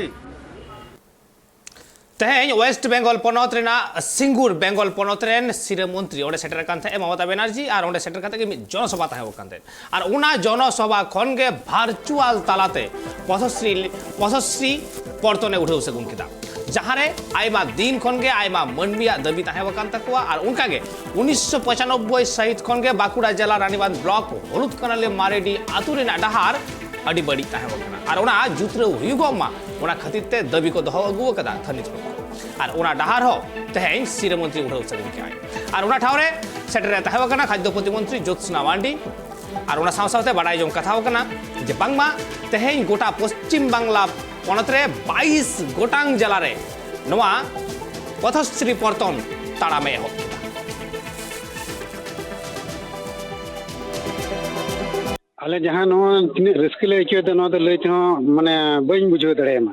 ᱛᱮᱦᱮᱧ ᱳᱭᱮᱥᱴ ᱵᱮᱝᱜᱚᱞ ᱯᱚᱱᱚᱛ ᱨᱮᱱᱟᱜ ᱥᱤᱝᱜᱩᱨ ᱵᱮᱝᱜᱚᱞ ᱯᱚᱱᱚᱛ ᱨᱮᱱ ᱥᱤᱨᱟᱹ ᱢᱚᱱᱛᱨᱤ ᱚᱸᱰᱮ ᱥᱮᱴᱮᱨ ᱟᱠᱟᱱ ᱛᱟᱦᱮᱸᱫ ᱢᱚᱢᱚᱛᱟ ᱵᱮᱱᱟᱨᱡᱤ, ᱟᱨ ᱚᱸᱰᱮ ᱥᱮᱴᱮᱨ ᱠᱟᱛᱮ ᱜᱮ ᱢᱤᱫ ᱡᱚᱱᱚᱥᱚᱵᱷᱟ ᱛᱟᱦᱮᱸ ᱠᱟᱱ ᱛᱟᱦᱮᱸᱫ᱾ ᱟᱨ ᱚᱱᱟ ᱡᱚᱱᱚᱥᱚᱵᱷᱟ ᱠᱷᱚᱱ ᱜᱮ ᱵᱷᱟᱨᱪᱩᱣᱟᱞ ᱛᱟᱞᱟᱛᱮ ᱯᱚᱫᱚᱥᱨᱤ, ᱯᱚᱫᱚᱥᱨᱤ ᱯᱚᱨᱛᱚᱱᱮ ᱩᱰᱷᱟᱹᱣ ᱥᱟᱹᱜᱩᱱ ᱠᱮᱫᱟ, ᱡᱟᱦᱟᱸ ᱨᱮ ᱟᱭᱢᱟ ᱫᱤᱱ ᱠᱷᱚᱱ ᱜᱮ ᱟᱭᱢᱟ ᱢᱟᱹᱱᱢᱤᱭᱟᱜ ᱫᱟᱹᱵᱤ ᱛᱟᱦᱮᱸ ᱟᱠᱟᱱ ᱛᱟᱠᱚᱣᱟ᱾ ᱟᱨ ᱚᱱᱠᱟ ᱜᱮ ᱩᱱᱤᱥᱥᱚ ᱯᱚᱸᱪᱟᱱᱚᱵᱵᱳᱭ ᱥᱟᱹᱦᱤᱛ ᱠᱷᱚᱱ ᱜᱮ ᱵᱟᱸᱠᱩᱲᱟ ᱡᱮᱞᱟ ᱨᱟᱱᱤᱵᱟᱸᱫᱷ ᱵᱞᱚᱠ ᱦᱚᱞᱩᱫ ᱠᱟᱱᱟᱞᱮ ᱢᱟᱨᱮᱰᱤ ᱟᱹᱛᱩ ᱨᱮᱱᱟᱜ ᱰᱟᱦᱟᱨ ᱟᱹᱰᱤ ᱵᱟᱹᱲᱤᱡ ᱛᱟᱦᱮᱸ ᱠᱟᱱᱟ, ᱟᱨ ᱚᱱᱟ ᱡᱩᱛᱨᱟᱹᱣ ᱦᱩᱭᱩᱜᱚᱜ ᱢᱟ, ᱚᱱᱟ ᱠᱷᱟᱹᱛᱤᱨ ᱛᱮ ᱫᱟᱹᱵᱤ ᱠᱚ ᱫᱚᱦᱚ ᱟᱹᱜᱩ ᱟᱠᱟᱫᱟ ᱛᱷᱟᱹᱱᱤᱛ ᱦᱚᱲ ᱠᱚ᱾ ᱟᱨ ᱚᱱᱟ ᱰᱟᱦᱟᱨ ᱦᱚᱸ ᱛᱮᱦᱮᱧ ᱥᱤᱨᱟᱹ ᱢᱚᱱᱛᱨᱤ ᱩᱰᱷᱟᱹᱣ ᱥᱟᱹᱜᱩᱱ ᱠᱮᱜᱼᱟᱭ᱾ ᱟᱨ ᱚᱱᱟ ᱴᱷᱟᱶ ᱨᱮ ᱥᱮᱴᱮᱨ ᱮ ᱛᱟᱦᱮᱸ ᱠᱟᱱᱟ ᱠᱷᱟᱫᱽᱭᱚ ᱯᱨᱚᱛᱤᱢᱚᱱᱛᱨᱤ ᱡᱳᱛᱥᱱᱟ ᱢᱟᱱᱰᱤ, ᱟᱨ ᱚᱱᱟ ᱥᱟᱶ ᱥᱟᱶᱛᱮ ᱵᱟᱰᱟᱭ ᱡᱚᱝ ᱠᱟᱛᱷᱟ ᱦᱚᱸ ᱠᱟᱱᱟ ᱡᱮ ᱵᱟᱝᱢᱟ ᱛᱮᱦᱮᱧ ᱜᱚᱴᱟ ᱯᱚᱥᱪᱤᱢ ᱵᱟᱝᱞᱟ ᱯᱚᱱᱚᱛ ᱨᱮ ᱵᱟᱭᱤᱥ ᱜᱚᱴᱟᱝ ᱡᱮᱞᱟ ᱨᱮ ᱱᱚᱣᱟ ᱯᱚᱛᱷᱚᱥᱨᱤ ᱯᱚᱨᱛᱚᱱ ᱛᱟᱲᱟᱢᱮ ᱮᱦᱚᱵ ᱠᱮᱫᱟ᱾ ᱟᱞᱮ ᱡᱟᱦᱟᱸ ᱱᱚᱣᱟ ᱛᱤᱱᱟᱹᱜ ᱨᱟᱹᱥᱠᱟᱹ ᱞᱮ ᱟᱹᱭᱠᱟᱹᱣ ᱮᱫᱟ, ᱱᱚᱣᱟ ᱫᱚ ᱞᱟᱹᱭ ᱛᱮᱦᱚᱸ ᱢᱟᱱᱮ ᱵᱟᱹᱧ ᱵᱩᱡᱷᱟᱹᱣ ᱫᱟᱲᱮᱭᱟᱢᱟ᱾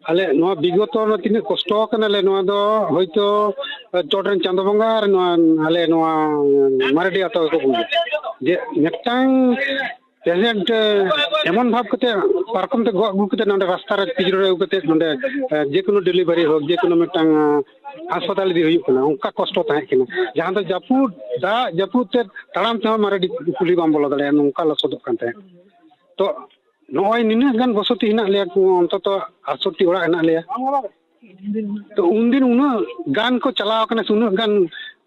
ᱟᱞᱮ ᱱᱚᱣᱟ ᱵᱤᱜᱚᱛᱚ ᱨᱮ ᱛᱤᱱᱟᱹᱜ ᱠᱚᱥᱴᱚ ᱟᱠᱟᱱᱟᱞᱮ, ᱱᱚᱣᱟ ᱫᱚ ᱦᱚᱭᱛᱳ ᱪᱚᱴ ᱨᱮᱱ ᱪᱟᱸᱫᱚ ᱵᱚᱸᱜᱟ ᱟᱨ ᱱᱚᱣᱟ ᱟᱞᱮ ᱱᱚᱣᱟ ᱢᱟᱨᱮᱰᱤ ᱟᱛᱳ ᱜᱮᱠᱚ ᱵᱩᱡᱟ᱾ ᱡᱮ ᱢᱤᱫᱴᱟᱝ ᱯᱮᱥᱮᱱᱴ ᱮᱢᱚᱱ ᱵᱷᱟᱵᱽ ᱠᱟᱛᱮ ᱯᱟᱨᱠᱚᱢ ᱛᱮ ᱜᱚᱜ ᱟᱹᱜᱩ ᱠᱟᱛᱮ ᱱᱚᱰᱮ ᱨᱟᱥᱛᱟ ᱨᱮ ᱯᱤᱪ ᱨᱚᱰᱚᱡ ᱟᱹᱜᱩ ᱠᱟᱛᱮ ᱱᱚᱰᱮ ᱡᱮᱠᱳᱱᱳ ᱰᱮᱞᱤᱵᱷᱟᱨᱤ ᱦᱳᱠ, ᱡᱮᱠᱳᱱᱳ ᱢᱤᱫᱴᱟᱝ ᱦᱟᱥᱯᱟᱛᱟᱞ ᱤᱫᱤ ᱦᱩᱭᱩᱜ ᱠᱟᱱᱟ, ᱚᱱᱠᱟ ᱠᱚᱥᱴᱚ ᱛᱟᱦᱮᱸ ᱠᱟᱱᱟ᱾ ᱡᱟᱦᱟᱸ ᱫᱚ ᱡᱟᱹᱯᱩᱫ, ᱫᱟᱜ ᱡᱟᱹᱯᱩᱫ ᱛᱮ ᱛᱟᱲᱟᱢ ᱛᱮᱦᱚᱸ ᱢᱟᱨᱮᱰᱤ ᱠᱩᱞᱦᱤ ᱵᱟᱢ ᱵᱚᱞᱚ ᱫᱟᱲᱮᱭᱟᱜᱼᱟ, ᱱᱚᱝᱠᱟ ᱞᱚᱥᱚᱫᱚᱜ ᱠᱟᱱ ᱛᱟᱦᱮᱸᱫ᱾ ᱛᱚ ᱱᱚᱜᱼᱚᱭ ᱱᱤᱱᱟᱹᱜ ᱜᱟᱱ ᱵᱚᱥᱚᱛᱤ ᱦᱮᱱᱟᱜ ᱞᱮᱭᱟ, ᱚᱱᱛᱚᱛᱚ ᱟᱴᱥᱚᱴᱴᱤ ᱚᱲᱟᱜ ᱦᱮᱱᱟᱜ ᱞᱮᱭᱟ᱾ ᱛᱚ ᱩᱱᱫᱤᱱ ᱩᱱᱟᱹᱜ ᱜᱟᱱ ᱠᱚ ᱪᱟᱞᱟᱣ ᱠᱟᱱᱟ ᱥᱮ ᱩᱱᱟᱹᱜ ᱜᱟᱱ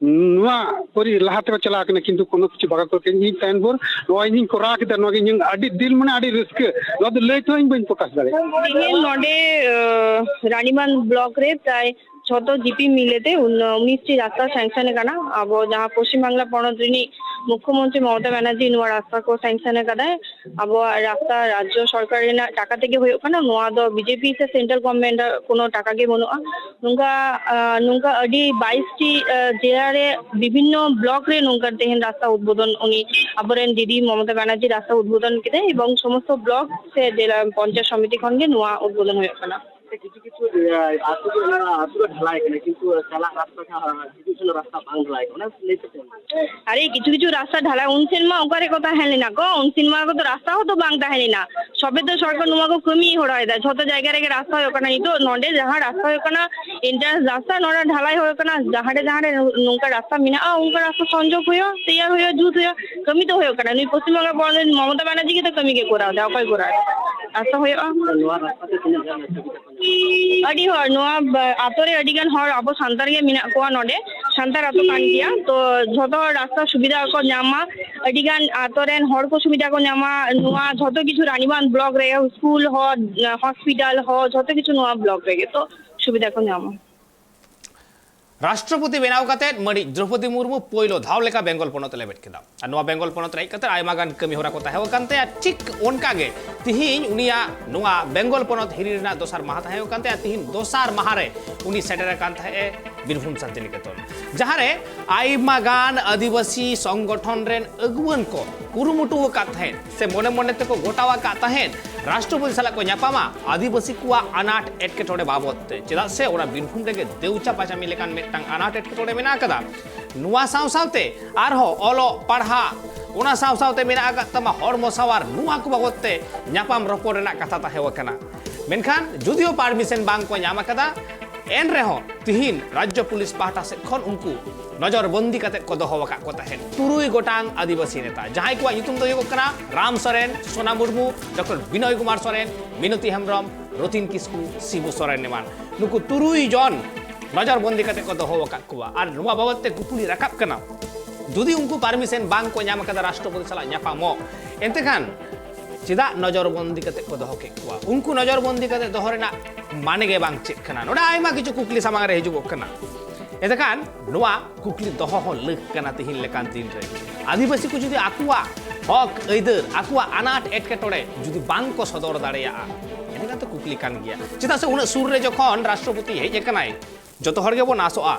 ᱱᱚᱣᱟ ᱯᱚᱨᱤ ᱞᱟᱦᱟ ᱛᱮᱠᱚ ᱪᱟᱞᱟᱣ ᱠᱟᱱᱟ, ᱠᱤᱱᱛᱩ ᱠᱳᱱᱳ ᱠᱤᱪᱷᱩ ᱵᱟᱠᱚ ᱠᱚᱨᱟᱣ ᱠᱮᱫᱟ᱾ ᱤᱧ ᱛᱟᱭᱚᱢ ᱵᱷᱳᱨ ᱱᱚᱣᱟ ᱤᱧᱤᱧ ᱠᱚᱨᱟᱣ ᱠᱮᱫᱟ, ᱱᱚᱣᱟ ᱜᱮ ᱤᱧᱟᱹᱜ ᱟᱹᱰᱤ ᱫᱤᱞ ᱢᱚᱱᱮ ᱟᱹᱰᱤ ᱨᱟᱹᱥᱠᱟᱹ, ᱱᱚᱣᱟ ᱫᱚ ᱞᱟᱹᱭ ᱛᱮᱦᱚᱸ ᱤᱧ ᱵᱟᱹᱧ ᱯᱨᱚᱠᱟᱥ ᱫᱟᱲᱮᱭᱟᱜᱼᱟ᱾ ᱛᱮᱦᱮᱧ ᱱᱚᱰᱮ, ᱟᱸ, ᱨᱟᱱᱤᱵᱟᱸᱫᱷ ᱵᱞᱚᱠ ᱨᱮ ᱯᱨᱟᱭ ᱡᱷᱚᱛᱚ ᱡᱤᱯᱤ ᱢᱤᱞᱮᱛᱮ ᱩᱱ-, ᱩᱱᱤᱥ ᱴᱤ ᱨᱟᱥᱛᱟ ᱥᱮᱝᱥᱚᱱ ᱟᱠᱟᱱᱟ᱾ ᱟᱵᱚ ᱡᱟᱦᱟᱸ ᱯᱚᱥᱪᱤᱢ ᱵᱟᱝᱞᱟ ᱯᱚᱱᱚᱛ ᱨᱤᱱᱤᱡ ᱢᱩᱠᱷᱭᱚᱢᱚᱱᱛᱨᱤ ᱢᱚᱢᱚᱛᱟ ᱵᱟᱱᱟᱨᱡᱤ ᱱᱚᱣᱟ ᱨᱟᱥᱛᱟ ᱠᱚ ᱥᱮᱝᱥᱚᱱ ᱟᱠᱟᱫᱟᱭ᱾ ᱟᱵᱚᱣᱟᱜ ᱨᱟᱥᱛᱟ ᱨᱟᱡᱽᱡᱚ ᱥᱚᱨᱠᱟᱨ ᱨᱮᱱᱟᱜ ᱴᱟᱠᱟ ᱛᱮᱜᱮ ᱦᱩᱭᱩᱜ ᱠᱟᱱᱟ᱾ ᱱᱚᱣᱟ ᱫᱚ ᱵᱤᱡᱮᱯᱤ ᱥᱮ ᱥᱮᱱᱴᱨᱟᱞ ᱜᱚᱵᱷᱢᱮᱱᱴ ᱟᱜ ᱠᱳᱱᱳ ᱴᱟᱠᱟ ᱜᱮ ᱵᱟᱹᱱᱩᱜᱼᱟ᱾ ᱱᱚᱝᱠᱟ, ᱟᱸ, ᱱᱚᱝᱠᱟ ᱟᱹᱰᱤ ᱵᱟᱭᱤᱥ ᱴᱤ, ᱟᱸ, ᱡᱮᱞᱟ ᱨᱮ ᱵᱤᱵᱷᱤᱱᱱᱚ ᱵᱞᱚᱠ ᱨᱮ ᱱᱚᱝᱠᱟ ᱛᱮᱦᱮᱧ ᱨᱟᱥᱛᱟ ᱩᱫᱵᱳᱫᱚᱱ ᱩᱱᱤ ᱟᱵᱚᱨᱮᱱ ᱫᱤᱫᱤ ᱢᱚᱢᱚᱛᱟ ᱵᱟᱱᱟᱨᱡᱤ ᱨᱟᱥᱛᱟ ᱩᱫᱵᱳᱫᱚᱱ ᱠᱮᱫᱟᱭ ᱮᱵᱚᱝ ᱥᱚᱢᱚᱥᱛᱚ ᱵᱞᱚᱠ ᱥᱮ ᱡᱮᱞᱟ ᱯᱚᱧᱪᱟᱭᱮᱛ ᱥᱚᱢᱤᱛᱤ ᱠᱷᱚᱱ ᱜᱮ ᱱᱚᱣᱟ ᱩᱫᱵᱳᱫᱚᱱ ᱦᱩᱭᱩᱜ ᱠᱟᱱᱟ᱾ ᱠᱤᱪᱷᱩ ᱠᱤᱪᱷᱩ, ᱟᱸ, ᱟᱹᱛᱩ ᱫᱚ, ᱚᱱᱟ ᱟᱹᱛᱩ ᱫᱚ ᱰᱷᱟᱞᱟᱭ ᱠᱟᱱᱟ, ᱠᱤᱱᱛᱩ ᱪᱟᱞᱟᱜ ᱨᱟᱥᱛᱟ ᱡᱟᱦᱟᱸ ᱦᱤᱡᱩᱜ ᱥᱮᱱᱚᱜ ᱨᱟᱥᱛᱟ ᱵᱟᱝ ᱰᱷᱟᱞᱟᱭ ᱠᱟᱱᱟ, ᱚᱱᱟ ᱞᱟᱹᱭ ᱛᱮ ᱪᱮᱫ ᱮᱢ ᱞᱟᱹᱭᱟ? ᱟᱨᱮ, ᱠᱤᱪᱷᱩ ᱠᱤᱪᱷᱩ ᱨᱟᱥᱛᱟ ᱰᱷᱟᱞᱟᱭ, ᱩᱱ ᱥᱮᱨᱢᱟ ᱚᱠᱟ ᱨᱮᱠᱚ ᱛᱟᱦᱮᱸ ᱞᱮᱱᱟ ᱠᱚ? ᱩᱱ ᱥᱮᱨᱢᱟ ᱠᱚᱫᱚ ᱨᱟᱥᱛᱟ ᱦᱚᱸᱛᱚ ᱵᱟᱝ ᱛᱟᱦᱮᱸ ᱞᱮᱱᱟ᱾ ᱥᱚᱵᱮ ᱛᱚ ᱥᱚᱨᱠᱟᱨ ᱱᱚᱣᱟ ᱠᱚ ᱠᱟᱹᱢᱤ ᱦᱚᱨᱟᱭᱮᱫᱟ, ᱡᱷᱚᱛᱚ ᱡᱟᱭᱜᱟ ᱨᱮᱜᱮ ᱨᱟᱥᱛᱟ ᱦᱩᱭᱩᱜ ᱠᱟᱱᱟ᱾ ᱱᱤᱛᱚᱜ ᱱᱚᱰᱮ ᱡᱟᱦᱟᱸ ᱨᱟᱥᱛᱟ ᱦᱩᱭᱩᱜ ᱠᱟᱱᱟ, ᱮᱱᱴᱨᱟᱱᱥ ᱨᱟᱥᱛᱟ, ᱱᱚᱰᱮ ᱰᱷᱟᱞᱟᱭ ᱦᱩᱭᱩᱜ ᱠᱟᱱᱟ᱾ ᱡᱟᱦᱟᱸ ᱨᱮ, ᱡᱟᱦᱟᱸ ᱨᱮ ᱱᱚᱝᱠᱟ ᱨᱟᱥᱛᱟ ᱢᱮᱱᱟᱜᱼᱟ, ᱚᱱᱠᱟ ᱨᱟᱥᱛᱟ ᱥᱚᱝᱡᱳᱜᱽ ᱦᱩᱭᱩᱜᱼᱟ, ᱛᱮᱭᱟᱨ ᱦᱩᱭᱩᱜᱼᱟ, ᱡᱩᱛ ᱦᱩᱭᱩᱜᱼᱟ, ᱠᱟᱹᱢᱤ ᱫᱚ ᱦᱩᱭᱩᱜ ᱠᱟᱱᱟ᱾ ᱱᱩᱭ ᱯᱚᱥᱪᱤᱢ ᱵᱟᱝᱞᱟ ᱯᱚᱱᱚᱛ ᱨᱮᱱ ᱢᱚᱢᱚᱛᱟ ᱵᱟᱱᱟᱨᱡᱤ ᱜᱮ ᱛᱚ ᱠᱟᱹᱢᱤ ᱜᱮ ᱠᱚᱨᱟᱣ ᱮᱫᱟ, ᱚᱠᱚᱭ ᱠᱚᱨᱟᱣ ᱮᱫᱟ? ᱨᱟᱥᱛᱟ ᱦᱩᱭᱩᱜᱼᱟ᱾ ᱱᱚᱣᱟ ᱨᱟᱥᱛᱟ ᱛᱮ ᱛᱤᱱᱟᱹᱜ ᱜᱟᱱ ᱚᱥᱩᱵᱤᱫᱷᱟ ᱠᱚ ᱧᱟᱢᱟ? ᱟᱹᱰᱤ ᱦᱚᱲ ᱱᱚᱣᱟ ᱵ-, ᱟᱛᱳ ᱨᱮ ᱟᱹᱰᱤ ᱜᱟᱱ ᱦᱚᱲ ᱟᱵᱚ ᱥᱟᱱᱛᱟᱲ ᱜᱮ ᱢᱮᱱᱟᱜ ᱠᱚᱣᱟ ᱱᱚᱰᱮ, ᱥᱟᱱᱛᱟᱲ ᱟᱛᱳ ᱠᱟᱱ ᱜᱮᱭᱟ, ᱛᱚ ᱡᱷᱚᱛᱚ ᱦᱚᱲ ᱨᱟᱥᱛᱟ ᱥᱩᱵᱤᱫᱷᱟ ᱠᱚ ᱧᱟᱢᱟ, ᱟᱹᱰᱤ ᱜᱟᱱ ᱟᱛᱳ ᱨᱮᱱ ᱦᱚᱲ ᱠᱚ ᱥᱩᱵᱤᱫᱷᱟ ᱠᱚ ᱧᱟᱢᱟ᱾ ᱱᱚᱣᱟ ᱡᱷᱚᱛᱚ ᱠᱤᱪᱷᱩ ᱨᱟᱱᱤᱵᱟᱸᱫᱷ ᱵᱞᱚᱠ ᱨᱮ ᱥᱠᱩᱞ ᱦᱚᱸ, ᱦᱚᱥᱯᱤᱴᱟᱞ ᱦᱚᱸ, ᱡᱷᱚᱛᱚ ᱠᱤᱪᱷᱩ ᱱᱚᱣᱟ ᱵᱞᱚᱠ ᱨᱮᱜᱮ ᱛᱚ ᱥᱩᱵᱤᱫᱷᱟ ᱠᱚ ᱧᱟᱢᱟ᱾ ᱨᱟᱥᱴᱨᱚᱯᱚᱛᱤ ᱵᱮᱱᱟᱣ ᱠᱟᱛᱮ ᱢᱟᱹᱱᱤᱡ ᱫᱨᱚᱯᱚᱫᱤ ᱢᱩᱨᱢᱩ ᱯᱳᱭᱞᱳ ᱫᱷᱟᱣ ᱞᱮᱠᱟ ᱵᱮᱝᱜᱚᱞ ᱯᱚᱱᱚᱛ ᱞᱮᱵᱮᱫ ᱠᱮᱫᱟ᱾ ᱟᱨ ᱱᱚᱣᱟ ᱵᱮᱝᱜᱚᱞ ᱯᱚᱱᱚᱛ ᱨᱮ ᱦᱮᱡ ᱠᱟᱛᱮ ᱟᱭᱢᱟ ᱜᱟᱱ ᱠᱟᱹᱢᱤ ᱦᱚᱨᱟ ᱠᱚ ᱛᱟᱦᱮᱸ ᱟᱠᱟᱱ ᱛᱟᱭᱟ᱾ ᱴᱷᱤᱠ ᱚᱱᱠᱟ ᱜᱮ ᱛᱤᱦᱤᱧ ᱩᱱᱤᱭᱟᱜ ᱱᱚᱣᱟ ᱵᱮᱝᱜᱚᱞ ᱯᱚᱱᱚᱛ ᱦᱤᱨᱤ ᱨᱮᱱᱟᱜ ᱫᱚᱥᱟᱨ ᱢᱟᱦᱟ ᱛᱟᱦᱮᱸ ᱠᱟᱱ ᱛᱟᱭᱟ᱾ ᱛᱤᱦᱤᱧ ᱫᱚᱥᱟᱨ ᱢᱟᱦᱟ ᱨᱮ ᱩᱱᱤ ᱥᱮᱴᱮᱨ ᱟᱠᱟᱱ ᱛᱟᱦᱮᱸᱫ ᱮ ᱵᱤᱨᱵᱷᱩᱢ ᱥᱟᱱᱛᱤᱱᱤᱠᱮᱛᱚᱱ, ᱡᱟᱦᱟᱸ ᱨᱮ ᱟᱭᱢᱟ ᱜᱟᱱ ᱟᱹᱫᱤᱵᱟᱹᱥᱤ ᱥᱚᱝᱜᱚᱴᱷᱚᱱ ᱨᱮᱱ ᱟᱹᱜᱩᱣᱟᱹᱱ ᱠᱚ ᱠᱩᱨᱩᱢᱩᱴᱩ ᱟᱠᱟᱫ ᱛᱟᱦᱮᱸᱫ ᱥᱮ ᱢᱚᱱᱮ ᱢᱚᱱᱮ ᱛᱮᱠᱚ ᱜᱚᱴᱟᱣ ᱟᱠᱟᱫ ᱛᱟᱦᱮᱸᱫ ᱨᱟᱥᱴᱨᱚᱯᱚᱛᱤ ᱥᱟᱞᱟᱜ ᱠᱚ ᱧᱟᱯᱟᱢᱟ ᱟᱹᱫᱤᱵᱟᱹᱥᱤ ᱠᱚᱣᱟᱜ ᱟᱱᱟᱴ ᱮᱴᱠᱮᱴᱚᱬᱮ ᱵᱟᱵᱚᱫ ᱛᱮ᱾ ᱪᱮᱫᱟᱜ ᱥᱮ ᱚᱱᱟ ᱵᱤᱨᱵᱷᱩᱢ ᱨᱮᱜᱮ ᱫᱮᱣᱪᱟ ᱯᱟᱪᱟᱢᱤ ᱞᱮᱠᱟᱱ ᱢᱤᱫᱴᱟᱝ ᱟᱱᱟᱴ ᱮᱴᱠᱮᱴᱚᱬᱮ ᱢᱮᱱᱟᱜ ᱟᱠᱟᱫᱟ᱾ ᱱᱚᱣᱟ ᱥᱟᱶ ᱥᱟᱶᱛᱮ ᱟᱨᱦᱚᱸ ᱚᱞᱚᱜ ᱯᱟᱲᱦᱟᱜ, ᱚᱱᱟ ᱥᱟᱶ ᱥᱟᱶᱛᱮ ᱢᱮᱱᱟᱜ ᱟᱠᱟᱫ ᱛᱟᱢᱟ ᱦᱚᱲᱢᱚ ᱥᱟᱶᱟᱨ, ᱱᱚᱣᱟ ᱠᱚ ᱵᱟᱵᱚᱫ ᱛᱮ ᱧᱟᱯᱟᱢ ᱨᱚᱯᱚᱲ ᱨᱮᱱᱟᱜ ᱠᱟᱛᱷᱟ ᱛᱟᱦᱮᱸ ᱟᱠᱟᱱᱟ᱾ ᱢᱮᱱᱠᱷᱟᱱ ᱡᱩᱫᱤᱭᱳ ᱯᱟᱨᱢᱤᱥᱚᱱ ᱵᱟᱝ ᱠᱚ ᱧᱟᱢ ᱟᱠᱟᱫᱟ, ᱮᱱ ᱨᱮᱦᱚᱸ ᱛᱤᱦᱤᱧ ᱨᱟᱡᱽᱡᱚ ᱯᱩᱞᱤᱥ ᱯᱟᱦᱴᱟ ᱥᱮᱫ ᱠᱷᱚᱱ ᱩᱱᱠᱩ ᱱᱚᱡᱚᱨ ᱵᱚᱱᱫᱤ ᱠᱟᱛᱮ ᱠᱚ ᱫᱚᱦᱚ ᱟᱠᱟᱫ ᱠᱚ ᱛᱟᱦᱮᱸᱫ ᱛᱩᱨᱩᱭ ᱜᱚᱴᱟᱝ ᱟᱹᱫᱤᱵᱟᱹᱥᱤ ᱱᱮᱛᱟ, ᱡᱟᱦᱟᱸᱭ ᱠᱚᱣᱟᱜ ᱧᱩᱛᱩᱢ ᱫᱚ ᱦᱩᱭᱩᱜ ᱠᱟᱱᱟ ᱨᱟᱢ ᱥᱚᱨᱮᱱ, ᱥᱳᱱᱟ ᱢᱩᱨᱢᱩ, ᱰᱚᱠᱴᱚᱨ ᱵᱤᱱᱚᱭ ᱠᱩᱢᱟᱨ ᱥᱚᱨᱮᱱ, ᱢᱤᱱᱚᱛᱤ ᱦᱮᱢᱵᱨᱚᱢ, ᱨᱚᱛᱤᱱ ᱠᱤᱥᱠᱩ, ᱥᱤᱵᱩ ᱥᱚᱨᱮᱱ ᱮᱢᱟᱱ᱾ ᱱᱩᱠᱩ ᱛᱩᱨᱩᱭ ᱡᱚᱱ ᱱᱚᱡᱚᱨ ᱵᱚᱱᱫᱤ ᱠᱟᱛᱮ ᱠᱚ ᱫᱚᱦᱚ ᱟᱠᱟᱫ ᱠᱚᱣᱟ᱾ ᱟᱨ ᱱᱚᱣᱟ ᱵᱟᱵᱚᱫ ᱛᱮ ᱠᱩᱠᱞᱤ ᱨᱟᱠᱟᱵ ᱠᱟᱱᱟ, ᱡᱩᱫᱤ ᱩᱱᱠᱩ ᱯᱟᱨᱢᱤᱥᱚᱱ ᱵᱟᱝ ᱠᱚ ᱧᱟᱢ ᱟᱠᱟᱫᱟ ᱨᱟᱥᱴᱨᱚᱯᱚᱛᱤ ᱥᱟᱞᱟᱜ ᱧᱟᱯᱟᱢᱚᱜ, ᱮᱱᱛᱮ ᱠᱷᱟᱱ ᱪᱮᱫᱟᱜ ᱱᱚᱡᱚᱨ ᱵᱚᱱᱫᱤ ᱠᱟᱛᱮ ᱠᱚ ᱫᱚᱦᱚ ᱠᱮᱫ ᱠᱚᱣᱟ? ᱩᱱᱠᱩ ᱱᱚᱡᱚᱨ ᱵᱚᱱᱫᱤ ᱠᱟᱛᱮ ᱫᱚᱦᱚ ᱨᱮᱱᱟᱜ ᱢᱟᱱᱮ ᱜᱮ ᱵᱟᱝ ᱪᱮᱫ ᱠᱟᱱᱟ? ᱱᱚᱰᱮ ᱟᱭᱢᱟ ᱠᱤᱪᱷᱩ ᱠᱩᱠᱞᱤ ᱥᱟᱢᱟᱝ ᱨᱮ ᱦᱤᱡᱩᱜᱚᱜ ᱠᱟᱱᱟ᱾ ᱮᱱᱛᱮ ᱠᱷᱟᱱ ᱱᱚᱣᱟ ᱠᱩᱠᱞᱤ ᱫᱚᱦᱚ ᱦᱚᱸ ᱞᱟᱹᱠ ᱠᱟᱱᱟ ᱛᱤᱦᱤᱧ ᱞᱮᱠᱟᱱ ᱫᱤᱱ ᱨᱮ᱾ ᱟᱹᱫᱤᱵᱟᱹᱥᱤ ᱠᱚ ᱡᱩᱫᱤ ᱟᱠᱚᱣᱟᱜ ᱦᱚᱠ ᱟᱹᱭᱫᱟᱹᱨ, ᱟᱠᱚᱣᱟᱜ ᱟᱱᱟᱴ ᱮᱴᱠᱮᱴᱚᱬᱮ ᱡᱩᱫᱤ ᱵᱟᱝ ᱠᱚ ᱥᱚᱫᱚᱨ ᱫᱟᱲᱮᱭᱟᱜᱼᱟ, ᱮᱱᱠᱷᱟᱱ ᱛᱚ ᱠᱩᱠᱞᱤ ᱠᱟᱱ ᱜᱮᱭᱟ᱾ ᱪᱮᱫᱟᱜ ᱥᱮ ᱩᱱᱟᱹᱜ ᱥᱩᱨ ᱨᱮ ᱡᱚᱠᱷᱚᱱ ᱨᱟᱥᱴᱨᱚᱯᱚᱛᱤ ᱦᱮᱡ ᱟᱠᱟᱱᱟᱭ, ᱡᱚᱛᱚ ᱦᱚᱲ ᱜᱮᱵᱚᱱ ᱟᱥᱚᱜᱼᱟ,